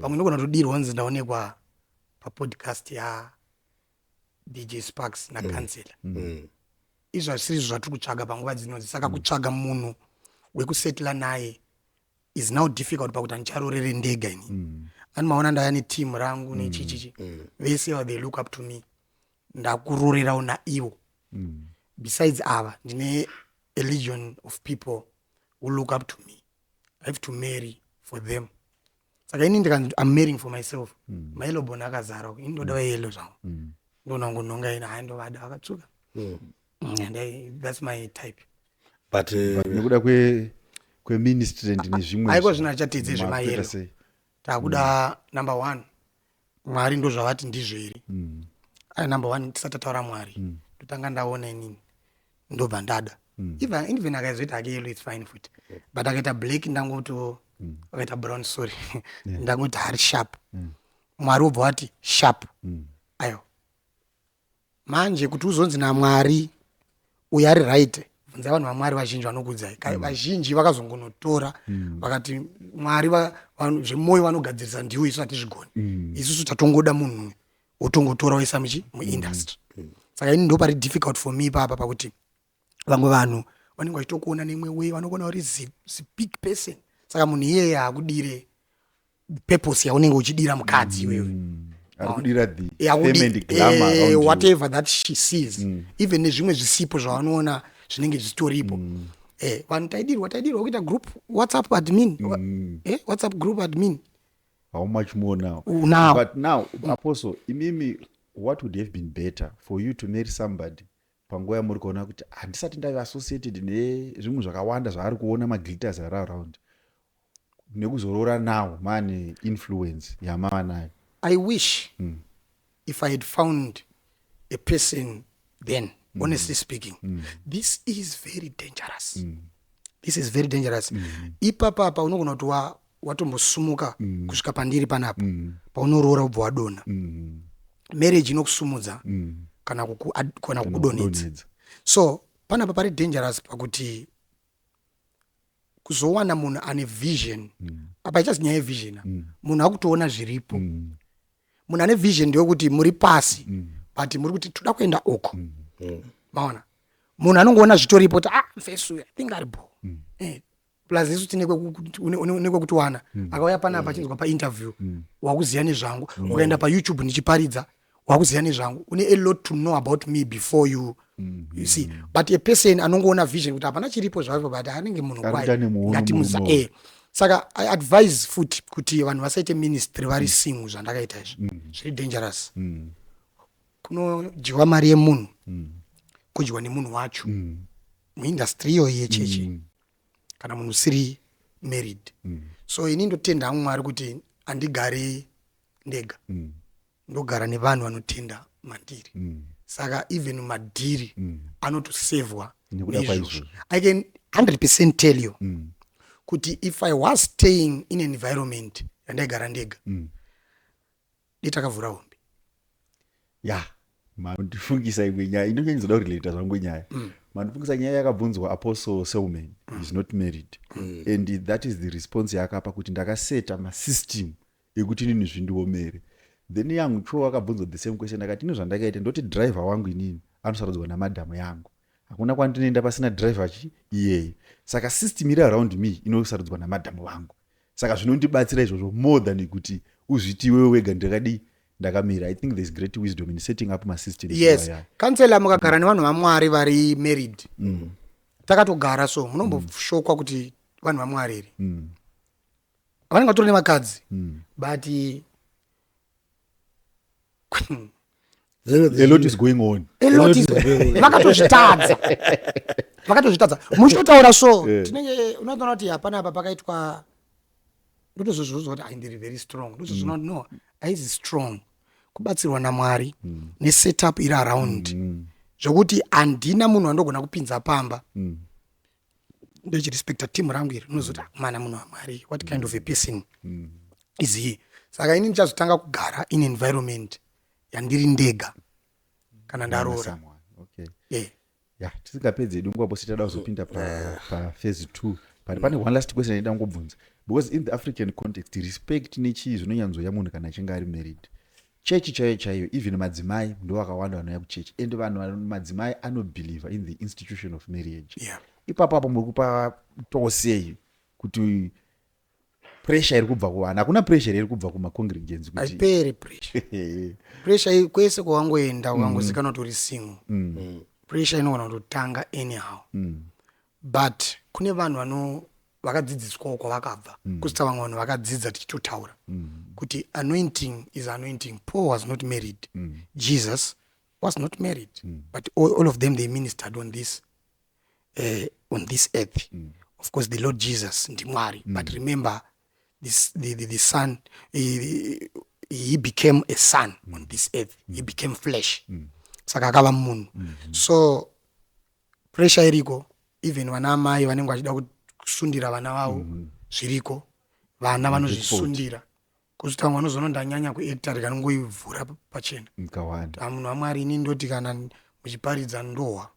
[SPEAKER 1] Pamwe unogona kutodirwa unzi ndaonekwa papodcast ya DJ Sparks naCouncillor. Izvo hazvisiri izvo zvatiri kutsvaga panguva dzinodzi. Saka kutsvaga munhu wekusetla naye is now difficult, pakuti handicharorere ndega ini. Ani maona ndaya neteam rangu nechichichi vese ava, they look up to me. Ndakurorerawo naivo. Besides ava, ndine a legion of people who look up to me. I have to marry for them. Saka ini ndikanzi I'm marrying for myself, mayellowbone akazara. Ini ndoda vayellow zvangu. Ndoona kungonhonga ina, hai, ndovada vakatsvuka. And that's my type.
[SPEAKER 2] But
[SPEAKER 3] Nekuda kweministry and nezvimwe.
[SPEAKER 1] Haiko zvino achatidze
[SPEAKER 3] Makutoita
[SPEAKER 1] zvemayellow.
[SPEAKER 3] Sei?
[SPEAKER 1] Takuda number one, Mwari ndo zvavati ndizvo here? Ai, number one, tisati tataura Mwari, ndotanga ndaona inini, ndobva ndada. Even akaizoita hake yellow, it's fine futi, but akaita black ndangoto, akaita brown, sorry, ndangoti hari sharp. Mwari wobva wati sharp. Aiwa, manje kuti uzonzi naMwari uyu ari right. Bvunzai vanhu vaMwari vazhinji vanokudzai. Vazhinji vakazongonotora vakati Mwari zvemwoyo vanogadzirisa ndiwo, isu hatizvigoni. Isusu tatongoda munhu wotongotora woisa muchi muindustry. Saka ini ndo pari difficult for me ipapa, pakuti vamwe vanhu vanenge vachitokuona neimwe way, vanokuona uri zibig person. Saka munhu iyeye haakudire purpose yaunenge uchidira mukadzi iwewe.
[SPEAKER 3] Ari kudira the fame and glamour around you.
[SPEAKER 1] Whatever that she sees, even nezvimwe zvisipo zvavanoona zvinenge zvichitoripo. Vanhu taidirwa kuita group WhatsApp admin, WhatsApp group admin.
[SPEAKER 3] How much more now?
[SPEAKER 1] Now.
[SPEAKER 3] But now, Apostle, imimi, what would have been better for you to marry somebody panguva yamuri kuona kuti handisati ndave associated nezvimwe zvakawanda zvaari kuona, maglitters ari around, nekuzoroora now mane influence yamava nayo?
[SPEAKER 1] I wish if I had found a person then. Honestly speaking, this is very dangerous. This is very dangerous. Ipapapa unogona kuti watombosumuka kusvika pandiri panapa, paunoroora ubva wadonha. Marriage inokusumudza kana kukudonhedza.
[SPEAKER 3] Kudonhedza.
[SPEAKER 1] So panapa pari dangerous pakuti kuzowana munhu ane vision apa, ichazi nyaya yevision apa. Munhu akutoona zviripo. Munhu ane vision ndeyekuti muri pasi, but muri kuti toda kuenda uko. Maona, munhu anongoona zvitoripo kuti, "Ah, mfesu uyu, I think ari bo." Plus isu tine nekwekutiwana. Akauya panapa achinzwa painterview, wakuziya nezvangu. Ukaenda paYouTube ndichiparidza, wakuziya nezvangu. Une a lot to know about me before you see. But a person anongoona vision kuti hapana chiripo zvacho, but anenge munhu
[SPEAKER 3] Ari
[SPEAKER 1] kwaye.
[SPEAKER 3] kuita nemuono.
[SPEAKER 1] Ngatimuza
[SPEAKER 3] Murume.
[SPEAKER 1] Saka I advise futi kuti vanhu vasaite ministry vari single. Zvandakaita izvi zviri dangerous. Kunodyiwa mari yemunhu, kudyiwa nemunhu wacho muindustry iyoyi yechechi, kana munhu usiri married. So ini ndotenda hangu Mwari kuti handigari ndega, ndogara nevanhu vanotenda mandiri. Saka even madhiri anotosevhwa
[SPEAKER 3] nekuda
[SPEAKER 1] neizvozvo.
[SPEAKER 3] Kwaizvozvo.
[SPEAKER 1] I can 100% tell you kuti if I was staying in an environment yandaigara ndega, dai takavhura hombe.
[SPEAKER 3] Ya, mandifungisa imwe nyaya inonyanyizoda kurelata zvangu nyaya. Mandifungisa nyaya yakabvunzwa Apostle Selman. Is not married, and that is the response yaakapa, kuti ndakaseta masystem ekuti inini zvindiomere. Then yangu cho akabvunzwa the same question, akati, "Ino zvandakaita, ndoti driver wangu inini anosarudzwa namadhamu yangu. Hakuna kwandinoenda pasina driver chi iyeye. Saka system iri around me inosarudzwa namadhamu vangu. Saka zvinondibatsira izvozvo more than kuti uzviti iwewe wega ndakadii, ndakamira." I think there's great wisdom in setting up masystems.
[SPEAKER 1] Yes, kansela, mukagara nevanhu vaMwari vari married, takatogara, so munomboshokwa kuti vanhu vaMwari here. Vanenge vatori nevakadzi, but
[SPEAKER 3] A lot is going on.
[SPEAKER 1] A lot is vakatozvitadza, vakatozvitadza muchitotaura. So tinenge unotoona kuti hapana apa pakaitwa. Ndotozozvozwa kuti, "Ai, ndiri very strong." Ndotozviona kuti no, haizi strong, kubatsirwa naMwari nesetup iri around, zvokuti handina munhu wandogona kupinza pamba ndochirespecta timu rangu iri. Unozoti, "Ah, mana, munhu waMwari, what kind of a person is he?" Saka ini ndichazotanga kugara in environment yandiri ndega kana ndaroora.
[SPEAKER 3] Someone. Okay.
[SPEAKER 1] Yeah.
[SPEAKER 3] Ya, tisingapedzi hedu nguva pose, tada kuzopinda paphase 2, but pane one last question yaida kungobvunza, because in the African context, respect nechii zvinonyanzoya munhu kana achinge ari married. Chechi chaiyo chaiyo, even madzimai ndo vakawanda vanouya kuchechi, and vanhu madzimai anobelieve in the institution of marriage. Ipapo apo muri kupa tosei kuti pressure iri kubva kuvanhu, hakuna pressure iri kubva kumacongregants kuti
[SPEAKER 1] Haiperi pressure. Pressure iyi, kwese kwawangoenda, ukangozikanwa kuti uri single, pressure inogona kutotanga anyhow. But kune vanhu vano vakadzidziswawo kwavakabva, kusita vamwe vanhu vakadzidza tichitotaura kuti anointing is anointing. Paul was not married, Jesus was not married, but all of them, they ministered on this earth. Of course, the Lord Jesus ndiMwari, but remember this, the son, he became a son on this earth. He became flesh, saka akava munhu. So pressure iriko. Even vana amai vanenge vachida kusundira vana vavo, zviriko. Vana vanozvisundira kusvika vamwe vanozoona ndanyanya kuacta, rikanongoivhura pachena.
[SPEAKER 3] Mkawanda.
[SPEAKER 1] Ah, munhu waMwari, ini ndoti kana muchiparidza ndohwa.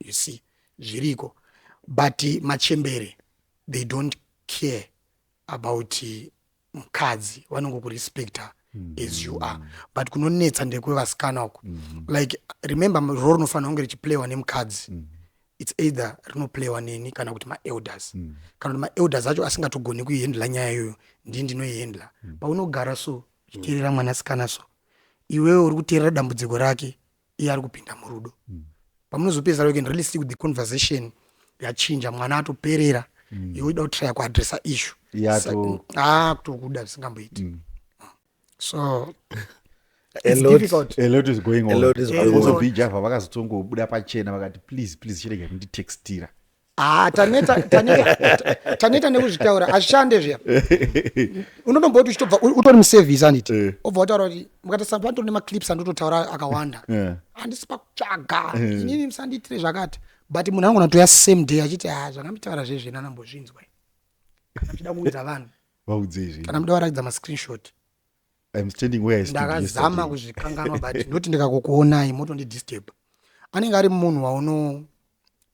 [SPEAKER 1] You see, zviriko, but machembere, they don't care about mukadzi, vanongokurespecta as you are. But kunonetsa ndekwevasikana uko. Like, remember, role rinofanira kunge richiplaywa nemukadzi, it's either rinoplaywa neni kana kuti maelders, kana kuti maelders acho asingatogoni kuihandla nyaya iyoyo, ndii ndinoihandla. Paunogara so uchiteerera mwanasikana, so iwewe uri kuteerera dambudziko rake, iye ari kupinda murudo. Pamunozopedzisa, you can really see the conversation yachinja, mwana atoperera. Iwe uida kutrya kuaddressa issue.
[SPEAKER 3] Iye
[SPEAKER 1] Ah, kutokuda zvisingamboiti. So
[SPEAKER 2] A
[SPEAKER 1] it's difficult.
[SPEAKER 3] A lot is going on.
[SPEAKER 2] A lot is going
[SPEAKER 3] Also
[SPEAKER 2] on.
[SPEAKER 3] Bijava vakazotongobuda pachena vakati, "Please, please, chirega kunditextira."
[SPEAKER 1] Ah, taneta, taneta, taneta nekuzvitaura, hazvishande zviya. Unotomboti uchitobva utori muservice, handiti? Obva wataura kuti mukatarisa patori nemaclips andototaura akawanda. Handisi pakutsvaga inini, musandiitire zvakati, but munhu anogona kutoya same day achiti, "Ah, zvakamitaura zvezve nanambozvinzwa." Kana muchida kuudza vanhu,
[SPEAKER 3] Vaudzei zve.
[SPEAKER 1] Kana muda kuratidza mascreenshot.
[SPEAKER 3] I'm standing where I stood
[SPEAKER 1] Ndakazama
[SPEAKER 3] yesterday.
[SPEAKER 1] kuzvikanganwa, but ndoti ndikakukuonai motondidisturb. Anenge ari munhu wauno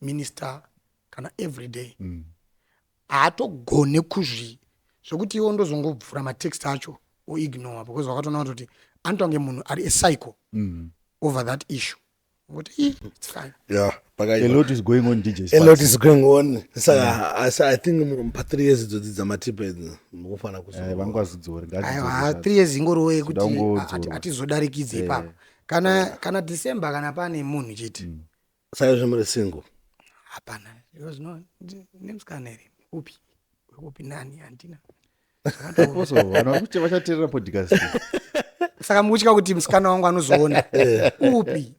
[SPEAKER 1] minister kana every day, haatogone kuzvi zvokuti iwo ndozongobvura matext acho oignore, because wakatoona kuti anoita kunge munhu ari a cycle over that issue, ngokuti, "Ih, it's fine."
[SPEAKER 2] Yeah,
[SPEAKER 3] A
[SPEAKER 2] pakaipa.
[SPEAKER 3] lot is going on, DJ
[SPEAKER 2] A
[SPEAKER 3] Sparks.
[SPEAKER 2] lot is going on. Saka asi I think pa3 years idzodzi dzamatipa idzi mukufanira
[SPEAKER 3] Vangazidzore.
[SPEAKER 1] Aiwa, 3 years ingoriwo yekuti
[SPEAKER 3] Zoda kungodzorwa.
[SPEAKER 1] hatizodarikidze ipapo. Kana December kana pane munhu chete.
[SPEAKER 2] Saka izvo muri single?
[SPEAKER 1] Hapana. Zvino nemusikana here? Upi upi? Nani? Handina.
[SPEAKER 3] Also vanhu vakuti vachateerera podcast.
[SPEAKER 1] Saka mukutya kuti musikana wangu anozoona upi?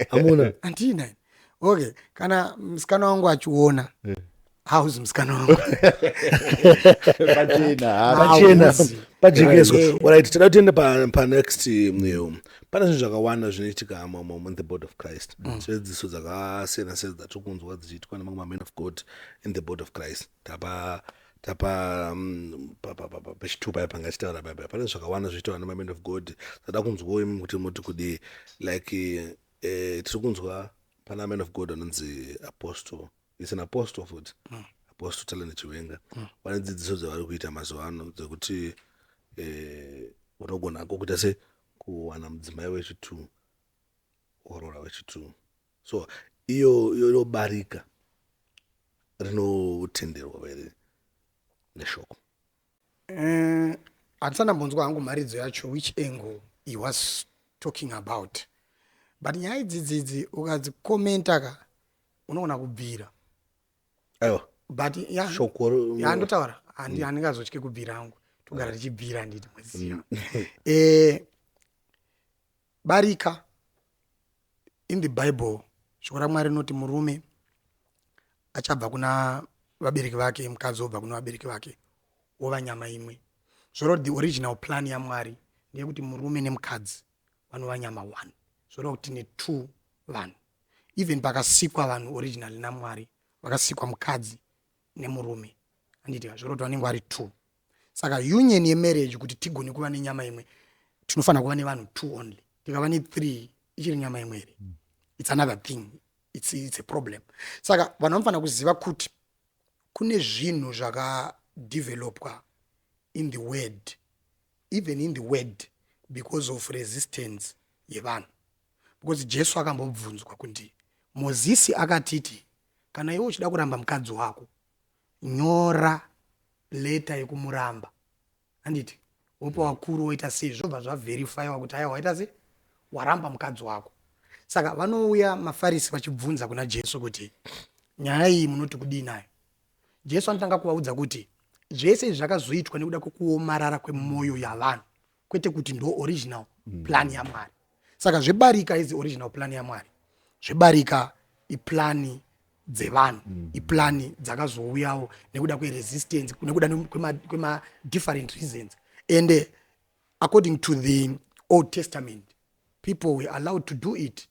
[SPEAKER 2] Hamuna?
[SPEAKER 1] Handina. Okay, kana musikana wangu achiona, hauzi musikana wangu.
[SPEAKER 3] Pachena.
[SPEAKER 2] Pachena.
[SPEAKER 1] Hauzi.
[SPEAKER 2] Pajekeswa. Alright, toda kuti tiende panext. Pane zvinhu zvakawanda zvinoitika in the body of Christ. Dzidziso dzakasiyana siyana dzatiri kunzwa dzichiitwa nemamwe mamen of God in the body of Christ. Tapa pechitupa apa ngachitaura papa, pane zvakawanda zvichiitwa nemamen of God. Tada kunzwawo imi kuti muti kudii. Like, tiri kunzwa pana man of God anonzi Apostle, is an apostle futi, Apostle Talent Chiwenga. Vane dzidziso dzavari kuita mazuva ano dzekuti unogona kuita se kuwana mudzimai wechitu, worora wechitu. So iyo inobarika rinotenderwa here neshoko?
[SPEAKER 1] Handisati ndambonzwa hangu mharidzo yacho, which angle he was talking about, but nyaya idzidzidzi ukadzikomenta ka, unogona kubvira.
[SPEAKER 2] Aiwa.
[SPEAKER 1] But ya
[SPEAKER 2] Shoko
[SPEAKER 1] ya, ndotaura, handingazotyi kubvira hangu, togara tichibvira, handiti mweziva? Barika in the Bible, shoko raMwari rinoti murume achabva kuna vabereki vake, mukadzi wobva kuna vabereki vake, wova nyama imwe. Zvoreva kuti the original plan yaMwari ndeyekuti murume nemukadzi vanova nyama one. Zvoreva kuti tine two vanhu. Even pakasikwa vanhu originally naMwari, vakasikwa mukadzi nemurume, handiti? Zvoreva kuti vanenge vari two. Saka union yemarriage, kuti tigone kuva nenyama imwe, tinofanira kuva nevanhu two only. Tikava ne3, ichiri nyama imwe here? It's another thing, it's a problem. Saka vanhu vanofanira kuziva kuti kune zvinhu zvakadevelopwa in the word, even in the word, because of resistance yevanhu. Because Jesu akambobvunzwa kuti Mozisi akatiti kana iwe uchida kuramba mukadzi wako, nyora leta yekumuramba, handiti? Wopa vakuru, woita sei, zvobva zvaverifyiwa kuti aiwa, waita sei, waramba mukadzi wako. Saka vanouya maFarisi vachibvunza kuna Jesu kuti nyaya iyi munoti kudii nayo? Jesu anotanga kuvaudza kuti zvese izvi zvakazoitwa nekuda kwekuomarara kwemwoyo yavanhu, kwete kuti ndo original plan yaMwari. Saka zvebarika izi original plan yaMwari? Zvebarika iplani dzevanhu, iplani dzakazouyawo nekuda kweresistance, nekuda kwema-different reasons. And according to the Old Testament, people were allowed to do it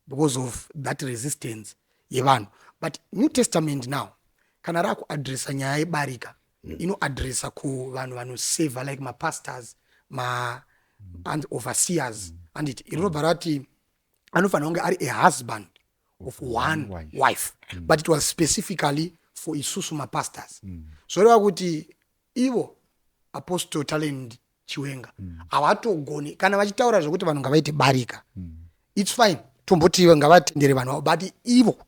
[SPEAKER 1] because of that resistance yevanhu. But New Testament now, kana rakuadresa nyaya yebarika, inoadresa kuvanhu vanoseva, like mapastors, ma and overseers, handiti? Rinobva rati Anofanira kunge ari a husband of one
[SPEAKER 3] wife.
[SPEAKER 1] Wife. But it was specifically for isusu mapastors. Zvoreva kuti ivo Apostle Talent Chiwenga havatogoni kana vachitaura zvekuti vanhu ngavaite barika. It's fine, tomboti ngavatendere vanhu avo, but ivo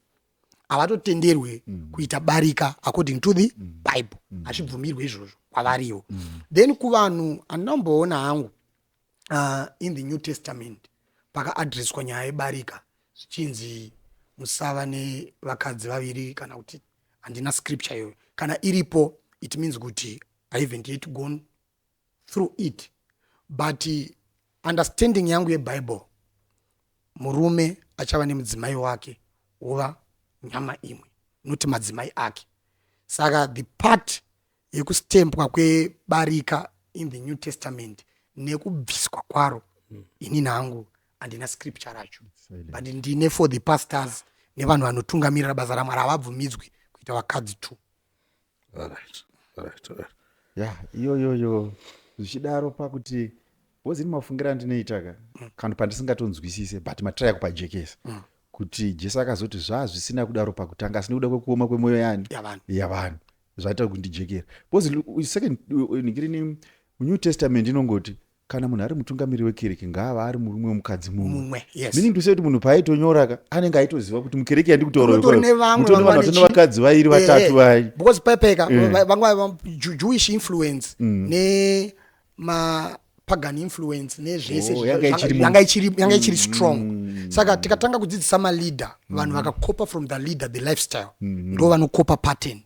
[SPEAKER 1] havatotenderwe kuita barika according to the Bible. Hazvibvumirwe izvozvo kwavariwo. Then kuvanhu handinamboona hangu in the New Testament pakaadreswa nyaya yebarika zvichinzi musava nevakadzi vaviri kana kuti. Handina scripture iyoyo. Kana iripo, it means kuti I haven't yet gone through it. But understanding yangu yeBible, murume achava nemudzimai wake wova nyama imwe, noti madzimai ake. Saka the part yekustempwa kwebarika in the New Testament nekubviswa kwaro, inini hangu handina scripture racho. But ndine for the pastors nevanhu vanotungamirira basa raMwari, havabvumidzwi kuita vakadzi two.
[SPEAKER 2] Alright.
[SPEAKER 3] Ya, iyoyoyo zvichidaro pakuti bhozi ini mafungiro andinoita ka, kana pandisingatonzwisise, but matraya kupajekesa kuti Jesu akazoti zvazvisina kudaro pakutanga, asi nekuda kwekuoma kwemwoyo yani?
[SPEAKER 1] Yavanhu.
[SPEAKER 3] Yavanhu, zvaita kundijekera because second nikirini muNew Testament inongoti kana munhu ari mutungamiri wekereke ngaava ari murume wemukadzi mumwe.
[SPEAKER 1] Mumwe, yes.
[SPEAKER 3] Meaning to say kuti munhu paaitonyora ka, anenge aitoziva kuti mukereke yandikutaura
[SPEAKER 1] Mutori nevamwe
[SPEAKER 3] mutori
[SPEAKER 1] vanga
[SPEAKER 3] vanhu
[SPEAKER 1] vane
[SPEAKER 3] vatone vakadzi vairi, vatatu vai.
[SPEAKER 1] Because pepeka vamwe Jewish influence nemapagan influence nezvese.
[SPEAKER 3] Oh, yanga ichiri
[SPEAKER 1] Yanga ichiri strong. Saka tikatanga kudzidzisa maleader, vanhu vakakopa from the leader the lifestyle, ndo vanokopa pattern.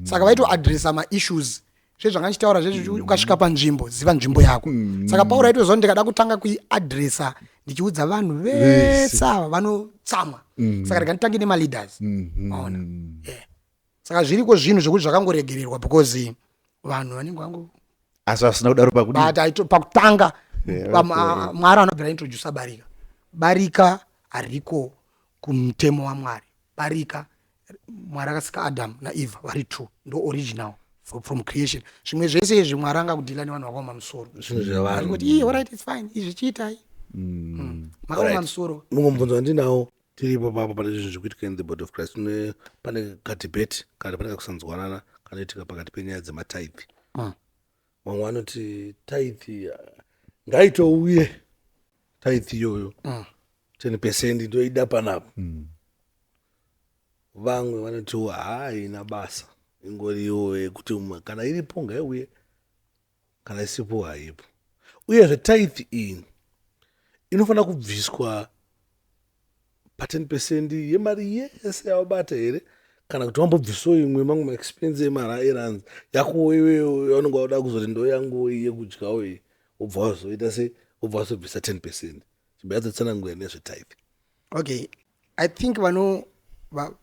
[SPEAKER 1] Saka vaitoadresa maissues zvezvanga ndichitaura zvezvo. Ukasvika panzvimbo, ziva nzvimbo yako. Saka Pauro aitoziva kuti ndikada kutanga kuiadresa ndichiudza vanhu vese ava, vanotsamwa. Saka rega nditange nemaleaders. Maona? Yeah. Saka zviriko zvinhu zvekuti zvakangoregererwa because vanhu vanenge vango
[SPEAKER 3] Asi asina kudaro pakudi.
[SPEAKER 1] But pakutanga Mwari anobvira introdusa barika. Barika hariko kumutemo waMwari. Barika, Mwari akasika Adam naEva vari two, ndo original from creation. Zvimwe zvese izvi Mwari anga kudhila nevanhu vakaoma musoro.
[SPEAKER 2] Zvinhu zvevanhu.
[SPEAKER 1] Kuti ii, alright, it's fine, izvi chiitai. Makaoma musoro.
[SPEAKER 2] Mumwe mubvunzo wandinawo, tiripo papo pane zvinhu zvikuitika in the body of Christ, pane kadebate kana pane kakusanzwanana kanoitika pakati penyaya dzematithe. Vamwe vanoti tithe ngaitouye, tithe iyoyo 10% ndoida panapa. Vamwe vanotiwo haina basa, ingoriwo yekuti kana iripo ngaiuye, kana isipo haipo. Uyezve tithe iyi inofanira kubviswa pa10 percent yemari yese yawabata here, kana kuti wambobvisawo imwe mamwe maexpense emari eranzi yako iweyo yaunenge wauda kuzoti ndo yangu iyi yekudyawo iyi, wobva wazoita se wobva wazobvisa 10%? Chimboyadzotsanangura nezvetithe.
[SPEAKER 1] Okay, I think vano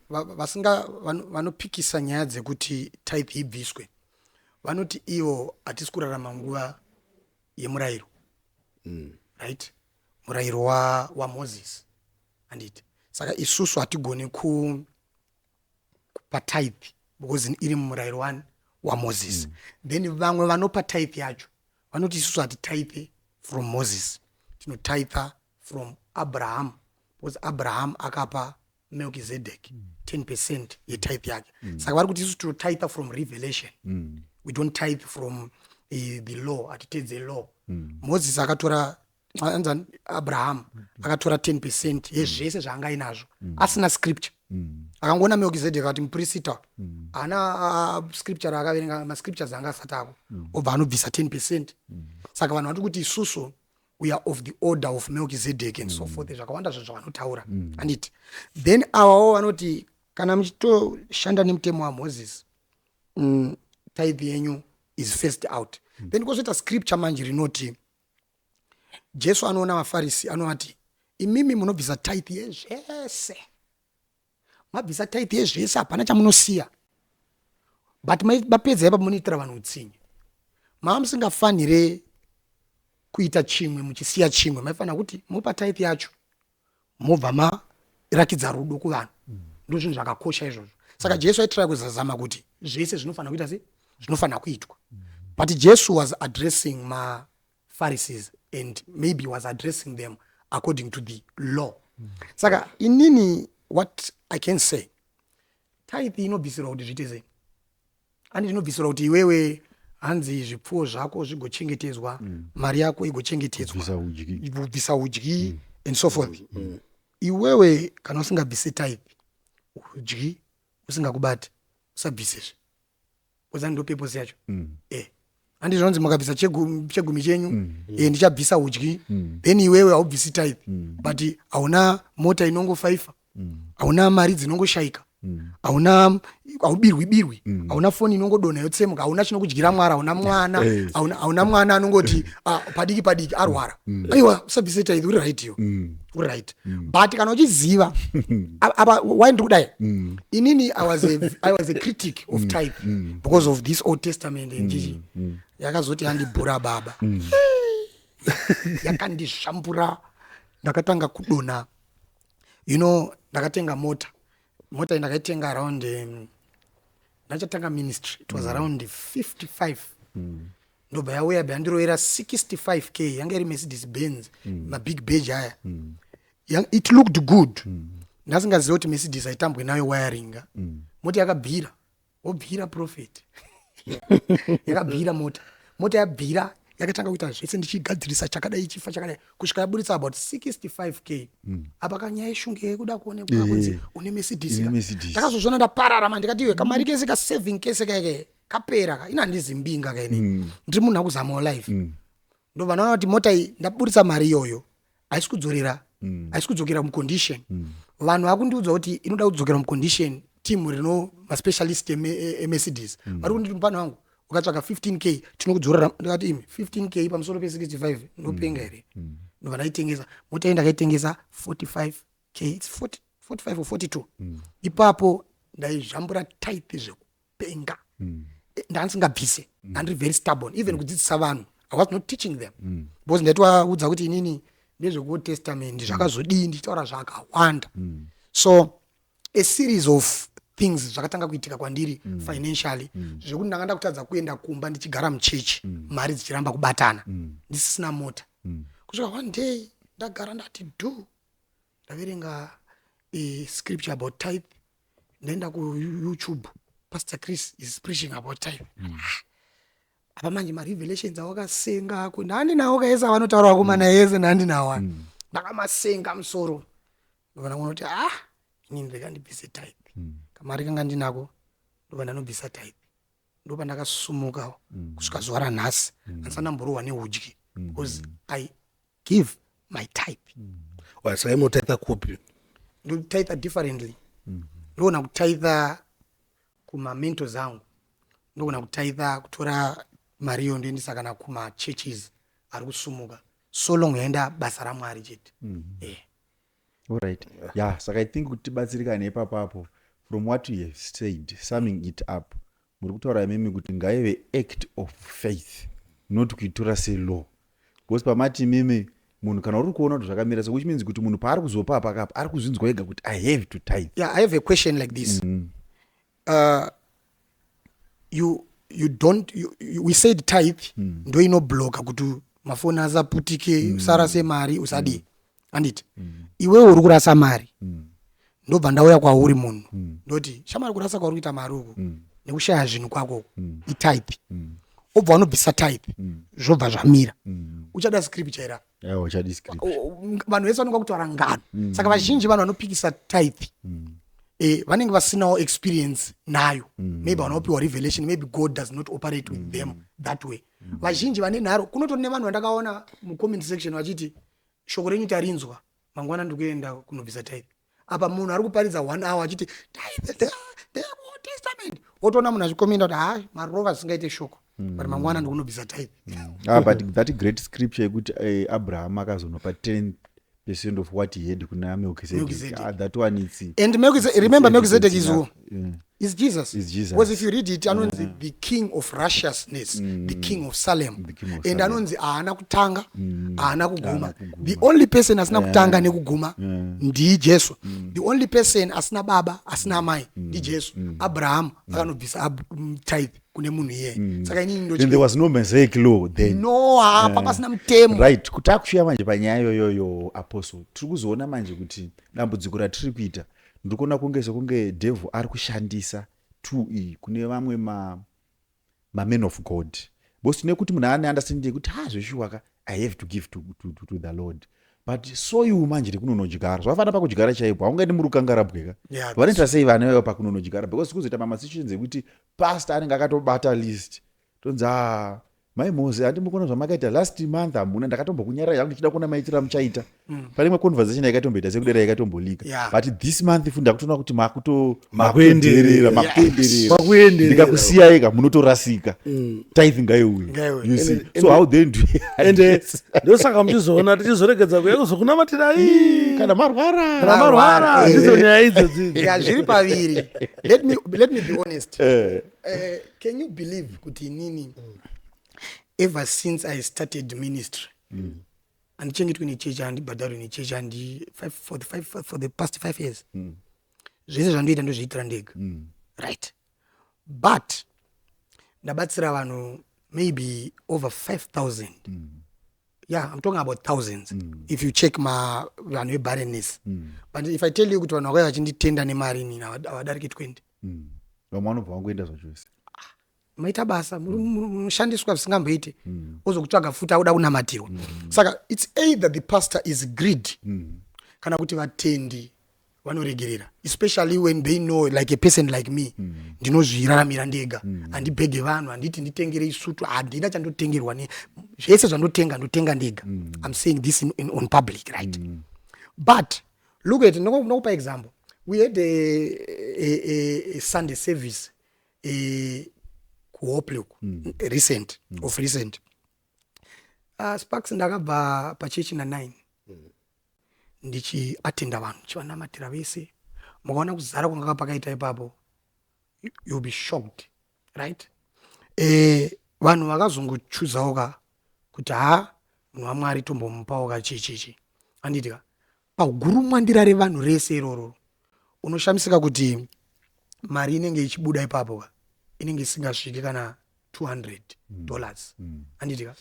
[SPEAKER 1] vasinga vanopikisa nyaya dzekuti tithe ibviswe vanoti ivo hatisi kurarama nguva yemurayiro, right? Murayiro waMoses, handiti? Saka isusu hatigoni kupa tithe because iri mumurayiro wani? WaMoses. Then vamwe vanopa tithe yacho vanoti isusu hatitithe from Moses, tinotitha from Abraham because Abraham akapa Melchizedek 10% yetithe yake. Saka vari kuti isusu tinotitha from revelation. We don't tithe from the law, hatitedze law. Moses akatora, anzani, Abraham akatora 10% yezvese zvaanga ainazvo asina scripture. Akangoona Melchizedek akati muprista haana scripture akaverenga, mascriptures anga asati ako, obva anobvisa 10%. Saka vanhu vari kuti isusu we are of the order of Melchizedek and so forth, zvakawanda zvinhu zvavanotaura, handiti? Then avawo vanoti kana muchitoshanda nemutemo waMoses, tithe yenyu is first out. Then kwozoita scripture manje rinoti Jesu anoona vaFarisi, anovati, "Imimi munobvisa tithe yezvese, mabvisa tithe yezvese, hapana chamunosiya, but mapedza ipapo munoitira vanhu utsinye. Mava musingafanire kuita chimwe muchisiya chimwe. Maifanira kuti mupa tithe yacho, mobva marakidza rudo kuvanhu." Ndo zvinhu zvakakosha izvozvo. Saka Jesu aitira kuzazama kuti zvese zvinofanira kuita se zvinofanira kuitwa. But Jesu was addressing maPharisees and maybe was addressing them according to the law. Saka inini, what I can say, tithe inobvisirwa kuti zviite sei? Andi inobvisirwa kuti iwewe, hanzi zvipfuwo zvako zvigochengetedzwa, mari yako igochengetedzwa.
[SPEAKER 3] Bvisa udyi.
[SPEAKER 1] Kubvisa udyi and so forth. Iwewe kana usingabvise tithe, udyi usingakubati, usabvisezve, uzani ndo purpose yacho. Handi zvinonzi mukabvisa chegumi chenyu, ndichabvisa udyi. Then iwewe haubvisi tithe, but hauna mota inongofaifa, hauna mari dzinongoshayika, hauna, haubirwi birwi, hauna foni inongodonha yotsemuka, hauna chinokudyira mwara, hauna mwana, hauna mwana anongoti, ah, padiki padiki arwara. Aiwa, usabvise tithe, uri right iyo, uri right. But kana uchiziva apa why ndiri kudai, inini I was a critic of tithe because of this Old Testament and chichi. Yakazoti yandibhura baba, yakandizvambura, ndakatanga kudonha. Ndakatenga mota. Mota iyi ndakaitenga around ndachatanga ministry, it was around 55. Ndobva yauya, bva yandirovera 65K. Yanga iri Mercedes Benz, mabig badge aya. It looked good. Ndasingazivi kuti Mercedes haitambwe nayo wiring. Mota yakabvira, wobvira prophet, yakabvira mota. Mota yabvira, yakatanga kuita zvese, ndichigadzirisa chakadai, chifa chakadai, kusvika yaburitsa about 65K. Apa kanyaya yeshungu yekuda kuonekwa kunzi une Mercedes.
[SPEAKER 3] Une
[SPEAKER 1] ka.
[SPEAKER 3] Mercedes.
[SPEAKER 1] Ndakazozviona ndaparara. Ndikati, iwe, kamari kese, kasaving kese kaike kapera ka. Ina handizimbinga kaini, ndiri munhu akuzamawo life. Ndobva ndaona kuti mota iyi ndaburitsa mari iyoyo haisi kudzorera, haisi kudzokera mucondition. Vanhu vakundiudza kuti inoda kudzokera mucondition. Team rino maspecialist eMercedes vari kunditi, "Mupano wangu, ukatsvaka 15K tinokudzorera." Ndikati, "Imi, 15K pamusoro pe65, ndopenga here?" Ndobva ndaitengesa mota iyi. Ndakaitengesa 45K. It's 40, 45 or 42. Ipapo ndaizvambura tithe zvekupenga. Ndandisingabvise, ndandiri very stubborn. Even kudzidzisa vanhu, I was not teaching them because ndaitovaudza kuti inini ndezvekuOld Testament zvakazodii, ndichitaura zvakawanda. So a series of things zvakatanga kuitika kwandiri financially, zvekuti ndanga ndakutadza kuenda kumba, ndichigara muchechi, mari dzichiramba kubatana, ndisisina mota, kusvika one day ndagara ndati do, ndaverenga scripture about tithe. Ndaenda kuYouTube, Pastor Chris is preaching about tithe. Apa manje marevelations awakasenga ako ndandinawo kaese avanotaura vakomana ese, ndandinawo, ndakamasenga musoro. Ndobva ndaona kuti, ah, inini rega ndibvise tithe. Kamari kanga ndinako, ndobva ndanobvisa tithe. Ndopa ndakasumukawo kusvika zuva ranhasi, handisandamborohwa neudyi because I give my tithe.
[SPEAKER 2] Wa, saka imotaitha kupi?
[SPEAKER 1] Ndotitha differently. Ndoona kutitha kumamentors angu, ndogona kutitha, kutora mari iyo ndoendesa kana kumachurches ari kusumuka, so long yaenda basa raMwari chete.
[SPEAKER 3] Alright, yeah. Saka I think kuti tibatsirikane ipapapo, from what you have said, summing it up, muri kutaura imimi kuti ngaive act of faith, not kuitora selaw, because pamati imimi munhu kana uri kuona kuti zvakamira so, which means kuti munhu paari kuzopa apakapa ari kuzvinzwa ega kuti I have to tithe.
[SPEAKER 1] Yeah, I have a question like this. You don't you, you, we said tithe ndo inobloka kuti mafoni asaputike, usarase mari, usadii, handiti? Iwewe uri kurasa mari. Ndobva ndauya kwauri munhu, ndoti, "Shamwari, kurasa kwauri kuita mari uku nekushaya zvinhu kwako uku itithe." Obva wanobvisa tithe, zvobva zvamira. Uchada scripture here?
[SPEAKER 3] Aiwa, uchadi script.
[SPEAKER 1] Vanhu vese vanonga kutaura ngano. Saka vazhinji vanhu vanopikisa tithe, vanenge vasinawo experience nayo. Maybe vanopiwa revelation, maybe God does not operate with them that way. Vazhinji vane nharo. Kunotori nevanhu vandakaona mucomment section vachiti, "Shoko renyu tarinzwa, mangwana ndikuenda kunobvisa tithe." Apa munhu ari kuparidza one hour achiti tithe the Old Testament, wotoona munhu achikomenda kuti, "Ha, marova zvisingaite shoko, but mangwana ndikunobvisa tithe."
[SPEAKER 3] Ah, but that great scripture yekuti Abraham akazonopa 10% of what he had kuna Melchizedek.
[SPEAKER 1] Melchizedek.
[SPEAKER 3] Ah, that one, it's
[SPEAKER 1] And remember,
[SPEAKER 3] it's
[SPEAKER 1] Melchizedek
[SPEAKER 3] evidence
[SPEAKER 1] is who?
[SPEAKER 3] enough.
[SPEAKER 1] Is Jesus.
[SPEAKER 3] Is Jesus.
[SPEAKER 1] Because if you read it, anonzi the king of righteousness, the king of Salem.
[SPEAKER 3] The king of
[SPEAKER 1] And
[SPEAKER 3] Salem.
[SPEAKER 1] anonzi haana kutanga, haana kuguma.
[SPEAKER 3] Haana kuguma.
[SPEAKER 1] The only person asina kutanga nekuguma ndiJesu. The only person asina baba, asina amai, ndiJesu. Abraham akanobvisa tithe. Kune munhu iyeye. Saka inini
[SPEAKER 3] And there was no Mosaic law then.
[SPEAKER 1] No, hapa pasina mutemo.
[SPEAKER 3] Right, kuti akuchiuya manje panyaya iyoyoyo, Apostle, tiri kuzoona manje kuti dambudziko ratiri kuita, ndiri kuona kunge sekunge devil ari kushandisa tool iyi kune vamwe mamen of God, because tine kuti munhu ane understanding yekuti, ha, zveshuwa ka, I have to give to the Lord, but soil manje rekunonodyara zvakafanana pakudyara chaipo, haungaendi murukangarabweka. Vanoita sei vana vaivo pakunonodyara? Because kuzoita mamasituations ekuti pastor anenge akatobata list, tonzi, "A, mai Mose, handi mukuona zvamakaita last month? Hamuna, ndakatombokunyarai hangu ndichida kuona maitiro amuchaita." Pane imwe conversation yakatomboita sekudera, yakatombolika. But this month fu ndakutoona kuti
[SPEAKER 2] Makuenderera.
[SPEAKER 3] makutoenderera, makutoenderera.
[SPEAKER 2] Makuenderera.
[SPEAKER 3] Ndikakusiyai ka, munotorasika. Tithe ngaiuye.
[SPEAKER 1] Ngaiuye.
[SPEAKER 3] You see? So how then do you
[SPEAKER 2] Ende ndosaka muchizoona tichizoregedza kuya kuzokunamatirai
[SPEAKER 3] kana marwara.
[SPEAKER 2] Kana marwara. Ndidzo nyaya idzodzi.
[SPEAKER 1] Yeah, zviri paviri. Let me be honest. Can you believe kuti inini, ever since I started ministry, handichengetwi nechechi, handibhadharwi nechechi, handi five, for, the five, for the past 5 years, zvese zvandoita ndozviitira ndega, right? But ndabatsira vanhu maybe over 5000. Yeah, I'm talking about thousands if you check ma vanhu vebarrenness. But if I tell you kuti vanhu vakauya vachinditenda nemari, inini havadariki 20.
[SPEAKER 3] Vamwe vanobva vangoenda zvachose.
[SPEAKER 1] Maita basa, munoshandiswa zvisingamboite, ozokutsvaga futi auda kunamatirwa. Saka it's either the pastor is greed kana kuti vatendi vanoregerera, especially when they know, like a person like me, ndinozviraramira ndega, handibhege vanhu, handiti nditengerei sutu, handina chandotengerwa ne zvese zvandotenga ndotenga ndega. I'm saying this on public, right? But look at, ndinokupa example. We had a Sunday service kuHopley recent of recent. Sparks, ndakabva pachechi na9 ndichiatenda vanhu, chivanamatira vese. Mukaona kuzara kwanga pakaita ipapo, you'll be shocked, right? Vanhu vakazongochuzawo ka kuti, ha, munhu waMwari tombomupawo ka chichichi, handiti ka? Pagurumwandira revanhu rese iroro, unoshamisika kuti mari inenge ichibuda ipapo ka inenge isingasviki kana $200, handiti ka?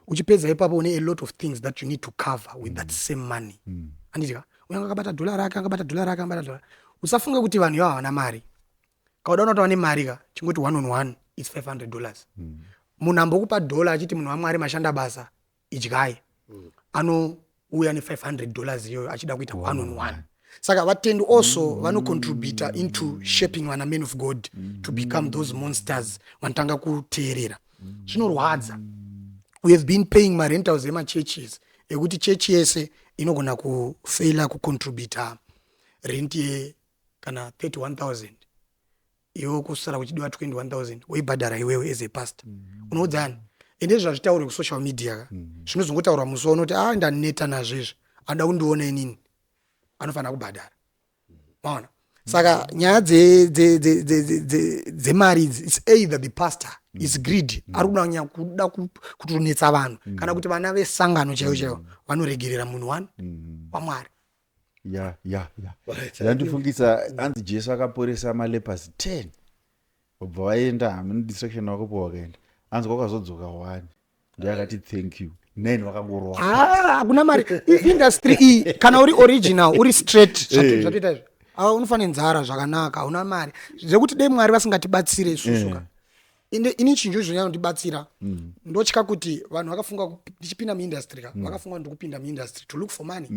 [SPEAKER 1] Uchipedza ipapo, une a lot of things that you need to cover with that same money, handiti ka? Uyo akabata dhola rake, akabata dhola rake, akabata dhola. Usafunge kuti vanhu ivava havana mari. Kauda unoti vane mari ka, chingoti one on one is $500. Munhu ambokupa dhola achiti, "Munhu waMwari, mashanda basa, idyai," anouya ne$500 iyoyo achida kuita one on one. Saka vatendi also vanocontributa into shaping vana men of God to become those monsters vanotanga kuteerera. Zvinorwadza. We have been paying marentals emachurches ekuti chechi yese inogona kufeila kucontributa rent ye kana 31,000, iwe kusara kuchidiwa 21,000, woibhadhara iwewe as a pastor. Unoudzani? Ende zvazvitaurwe kusocial media ka, zvinozongotaurwa musi waunoti, "A, ndaneta nazvo izvi, anoda kundiona inini anofanira kubhadhara." Maona? Saka nyaya dzemari idzi, it's either the pastor is greed, ari kuda kunyanya kuda kutonetsa vanhu, kana kuti vana vesangano chaivo chaivo vanoregerera munhu one waMwari.
[SPEAKER 3] Ya. Yandifungisa, hanzi Jesu akaporesa malepers 10, vabva vaenda, hamuna distraction wakapo, wakaenda, hanzi kwakazodzoka one, ndiye akati, "Thank you." Nine vakangorwa.
[SPEAKER 1] Ah, hakuna mari. Industry iyi, kana uri original, uri straight, zvatoita izvi. Ah, unofanira nzara zvakanaka, hauna mari, zvekuti dei Mwari vasingatibatsire isusu ka. Inde ini chinhu zvonyanya ndotya kuti vanhu vakafunga ndichipinda muindustry ka, vakafunga kuti ndikupinda muindustry to look for money.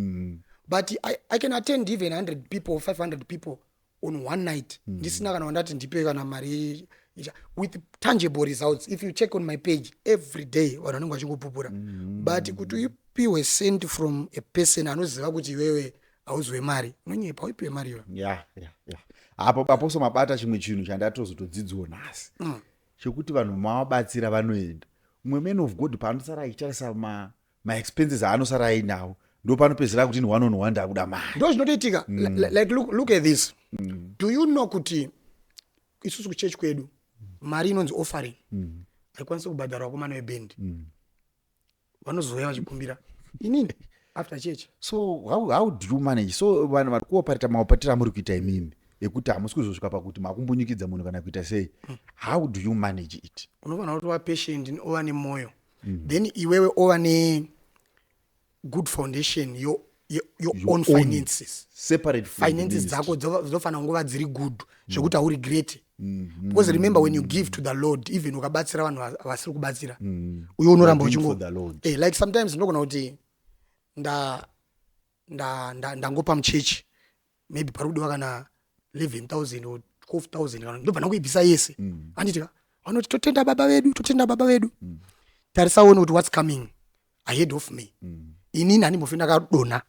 [SPEAKER 1] But I can attend even 100 people, 500 people on one night, ndisina kana wandati ndipe kana mari with tangible results. If you check on my page, every day vanhu vanenge vachingopupura. But kuti upiwe cent from a person anoziva kuti iwewe hauziwe mari, unonyepa, uipiwe mari iyoyo.
[SPEAKER 3] Ya, apo aposo mabata chimwe chinhu chandatozotodzidziwo nhasi, chekuti vanhu mavabatsira vanoenda. Umwe man of God paanosara achitarisa maexpenses aanosara ainawo, ndo panopedzera kuti ni one on one ndakuda mari.
[SPEAKER 1] Ndo zvinotoitika. Like, look at this. Do you know kuti isusu kuchechi kwedu mari inonzi offering haikwanisi kubhadharwa vakomana vebhendi? Vanozouya vachikumbira inini after church.
[SPEAKER 3] So how do you manage? So vanhu vari kuopareta maoparetero amuri kuita imimi. Ekuti hamusi kuzosvika pakuti makumbunyikidza munhu kana kuita sei. How do you manage it?
[SPEAKER 1] Unofanira kuti wa patient, ova nemwoyo, then iwewe ova ne-good foundation, your
[SPEAKER 3] Your
[SPEAKER 1] own
[SPEAKER 3] own
[SPEAKER 1] finances.
[SPEAKER 3] Separate from the
[SPEAKER 1] Finances
[SPEAKER 3] ministry.
[SPEAKER 1] dzako dzofanira kunguva dziri good zvekuti hauregrete, because remember, when you give to the Lord, even ukabatsira vanhu vasiri kubatsira, uye unoramba
[SPEAKER 3] You are doing
[SPEAKER 1] uchingo
[SPEAKER 3] for the Lord.
[SPEAKER 1] Like sometimes ndinogona kuti ndangopa muchechi, maybe pari kudiwa kana 11,000 or 12,000, kana ndobva ndangoibvisa yese, handiti ka? Vanoti, "Totenda baba vedu, totenda baba vedu." Tarisaone kuti what's coming ahead of me. Inini handimbofi ndakadonha.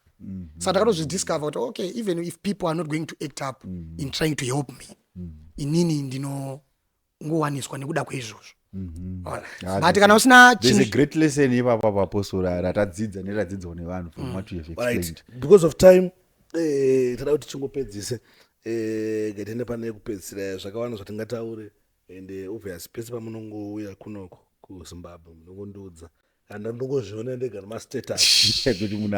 [SPEAKER 1] Saka ndakatozvidiscover kuti okay, even if people are not going to act up in trying to help me, inini ndinongowaniswa nekuda kweizvozvo.
[SPEAKER 3] Ah,
[SPEAKER 1] But kana usina
[SPEAKER 3] There's a
[SPEAKER 1] chinhu
[SPEAKER 3] great lesson ipapo, apostle, ratadzidza neradzidzawo nevanhu from what you have
[SPEAKER 2] Right.
[SPEAKER 3] explained.
[SPEAKER 2] Because of time, tada kuti tingopedzise. Ngatende pane kupedzisira, zvakawanda zvatingataure, and obvious pese pamunongouya kunoko kuZimbabwe munongondiudza, kana ndongozviona ndega nemastatus
[SPEAKER 3] kuti munhu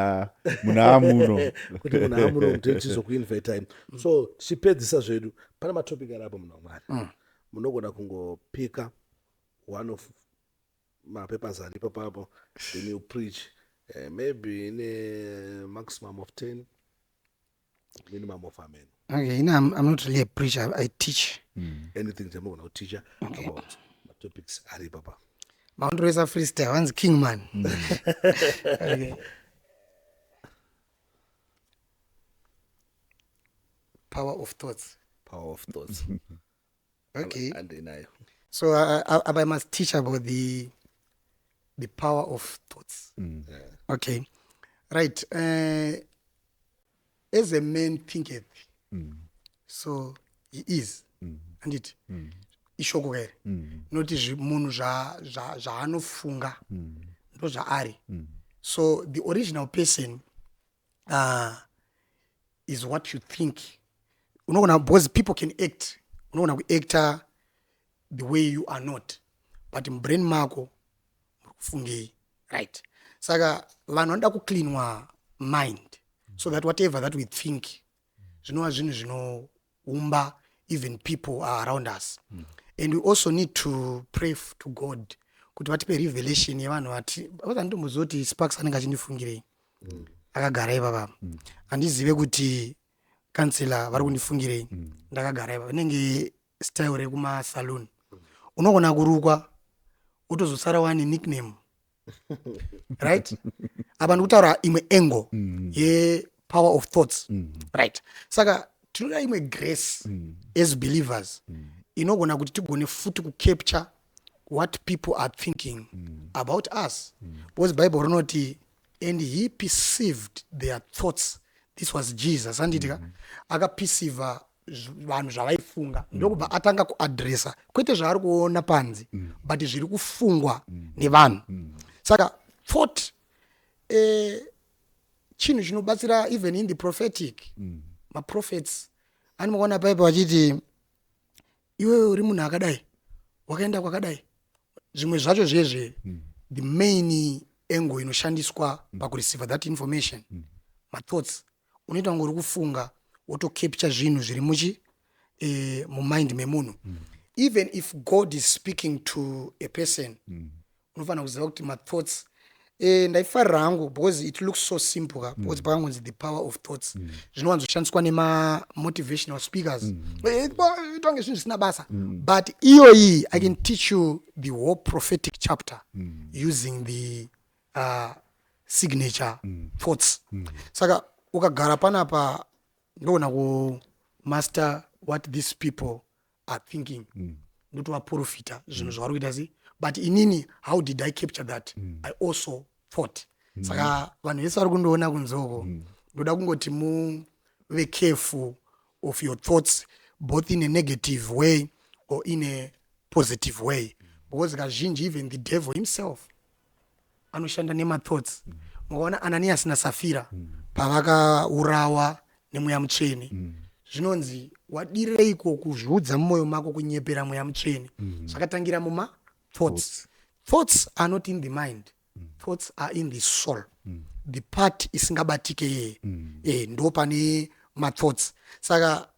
[SPEAKER 3] amuno.
[SPEAKER 2] Kuti munhu amuno, tichizokuinvitai. So tichipedzisa zvedu, pane matopic ari apo, munhu waMwari. Munogona kungopika one of mapapers aripo papo, then you preach maybe in a maximum of 10, minimum of amen.
[SPEAKER 1] Okay, I'm not really a preacher. I teach.
[SPEAKER 2] Anything chamunogona kuticha about matopics ari ipapa.
[SPEAKER 1] Maundoresa freestyle, vanzi king man. Okay. Power of thoughts.
[SPEAKER 2] Power of thoughts.
[SPEAKER 1] Okay.
[SPEAKER 2] Andinayo.
[SPEAKER 1] So I must teach about the power of thoughts. Okay, right. As a man thinketh, so he is. Anditi ishoko here noti munhu zvaanofunga ndo zvaari. So the original person is what you think. Unogona, because people can act, unogona kuacta the way you are not, but mubrain mako muri kufungei, right? Saka vanhu vanoda kucleanwa mind so that whatever that we think zvinova zvinhu zvinoumba even people are around us. And we also need to pray to God kuti vatipe revelation yevanhu vati, because handitomboziva kuti Sparks anenge achindifungirei akagara ipapa. Handizive kuti kansela vari kundifungirei ndakagara ipapa. Inenge style rekumasalon, unogona kurukwa wotozosara wane nickname, right? Apa ndikutaura imwe angle yepower of thoughts, right? Saka tinoda imwe grace as believers inogona kuti tigone futi kucapture what people are thinking about us, because Bible rinoti, "And he perceived their thoughts." This was Jesus, handiti ka? Akaperceiva vanhu zvavaifunga, ndokubva atanga kuadresa kwete zvaari kuona panze, but zviri kufungwa nevanhu. Saka thought chinhu chinobatsira even in the prophetic. Maprophets anomaona paipa vachiti, "Iwewe uri munhu akadai, wakaenda kwakadai." Zvimwe zvacho zvezve, the main angle inoshandiswa pakureceive that information, mathoughts. Unoita kunge uri kufunga, wotocapture zvinhu zviri muchi mumind memunhu. Even if God is speaking to a person, unofanira kuziva kuti mathoughts, ndaifarira hangu because it looks so simple ka, because pakangonzi "the power of thoughts", zvinowanzoshandiswa nemamotivational speakers. Itonge zvinhu zvisina basa, but iyoyi I can teach you the whole prophetic chapter using the signature thoughts. Saka ukagara panapa, ndoona kumaster what these people are thinking, ndotovaprofita zvinhu zvavari kuita sei. But inini, how did I capture that? I also thought. Saka vanhu vese vari kundoona kunzoko, ndoda kungoti muve careful of your thoughts, both in a negative way or in a positive way, because kazhinji even the devil himself anoshanda nemathoughts. Mukaona Ananias naSafira pavakaurawa nemweya mutsvene, zvinonzi, "Wadireiko kuzviudza mumwoyo mako kunyepera mweya mutsvene?" Zvakatangira muma thoughts. Thoughts are not in the mind, thoughts are in the soul, the part isingabatike yeye. Ndo pane mathoughts. Saka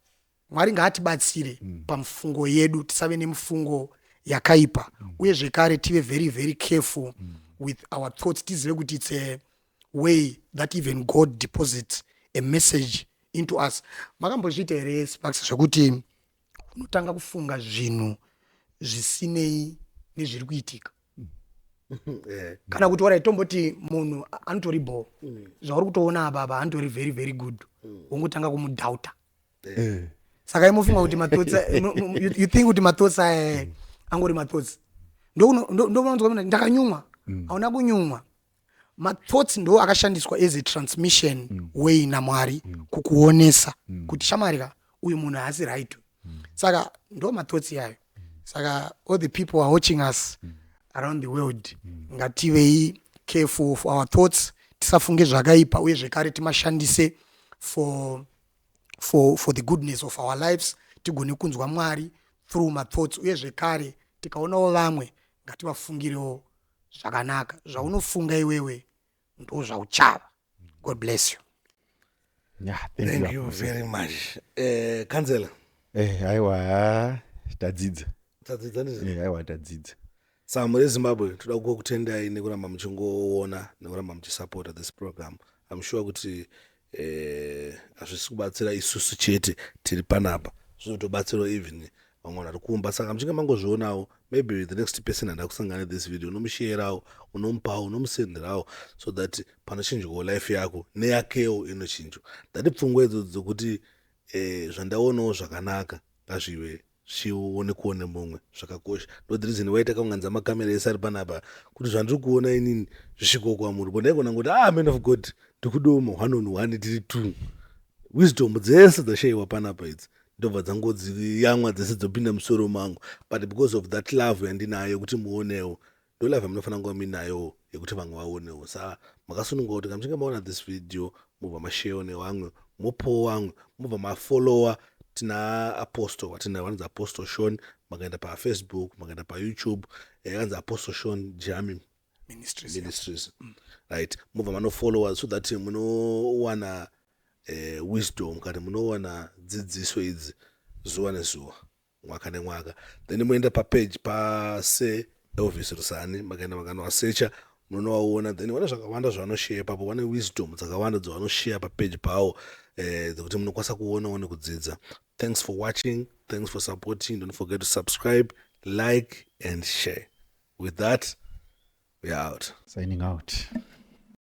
[SPEAKER 1] Mwari ngaatibatsire pamufungo yedu, tisave nemufungo yakaipa, uye zvekare tive very very careful with our thoughts. Tizive kuti it's a way that even God deposits a message into us. Makambozviita here, Sparks, zvekuti unotanga kufunga zvinhu zvisinei nezviri kuitika? Kana kuti, alright, tomboti munhu anotori bho, zvauri kutoona apa apa anotori very very good, wongotanga kumudoubta. Saka imofunga kuti mathoughts, you think kuti mathoughts aya angori mathoughts. Ndounonzwa kuti ndakanyumwa. Hauna kunyumwa. Mathoughts ndo akashandiswa as a transmission way naMwari kukuonesa kuti, shamwari ka, uyu munhu haasi right. Saka ndo mathoughts yayo. Saka all the people are watching us around the world, ngativei careful for our thoughts, tisafunge zvakaipa, uye zvekare timashandise for the goodness of our lives, tigone kunzwa Mwari through mathoughts. Uye zvekare tikaonawo vamwe, ngativafungirewo zvakanaka. Zvaunofunga iwewe ndo zvauchava. God bless you.
[SPEAKER 3] Yeah, thank,
[SPEAKER 2] Thank you
[SPEAKER 3] Apostle.
[SPEAKER 2] very much, councillor.
[SPEAKER 3] Aiwa, tadzidza.
[SPEAKER 2] Tadzidza ndizvo.
[SPEAKER 3] Aiwa, tadzidza.
[SPEAKER 2] Saka muri Zimbabwe, toda kukutendai nekuramba muchingoona, nekuramba muchisapota this program. I'm sure kuti hazvisi kubatsira isusu chete tiri panapa, zvinotobatsirawo even vamwe vanhu vari kumba. Saka muchinge mangozvionawo, maybe the next person anda kusangana this video, unomusherawo, unomupawo, unomusenderawo, so that panochinjwawo life yako neyakewo inochinjwa. Ndati pfungwa idzodzo dzokuti zvandaonawo zvakanaka ngazvive zvichionekwawo nemumwe zvakakosha. Ndo the reason why takaunganidza makamera ese ari panapa, kuti zvandiri kuona inini zvisvikewo kwamuri. Bo ndaigona ngoti, "Ah, man of God, ndikudoma one on one, tiri two." Wisdom dzese dzashayiwa panapa idzi ndobva dzangodziyamwa dzese, dzopinda musoro mangu. But because of that love yandinayo yekuti muonewo, ndo love yamunofanira kunga muinayowo yekuti vamwe vaonewo. Saka makasununguka kuti kana muchinge maona this video, mobva masharewo nevamwe, mopowo vamwe, mobva mafollowa. Tina Apostle watina, vanonzi Apostle Shon. Makaenda paFacebook, makaenda paYouTube, yakanzi Apostle Shon Jami
[SPEAKER 1] Ministries.
[SPEAKER 2] Ministries, right? Mobva manofollowa so that munowana wisdom kana munowana dzidziso idzi zuva nezuva, mwaka nemwaka. Then moenda papage paSir Elvis Rusani. Makaenda makanovasecha, munonovaona. Then vane zvakawanda zvavanoshare ipapo, vane wisdom dzakawanda dzavanoshare papage pavo dzekuti munokwanisa kuonawo nekudzidza. Thanks for watching, thanks for supporting. Don't forget to subscribe, like and share. With that, we are out.
[SPEAKER 3] Signing out.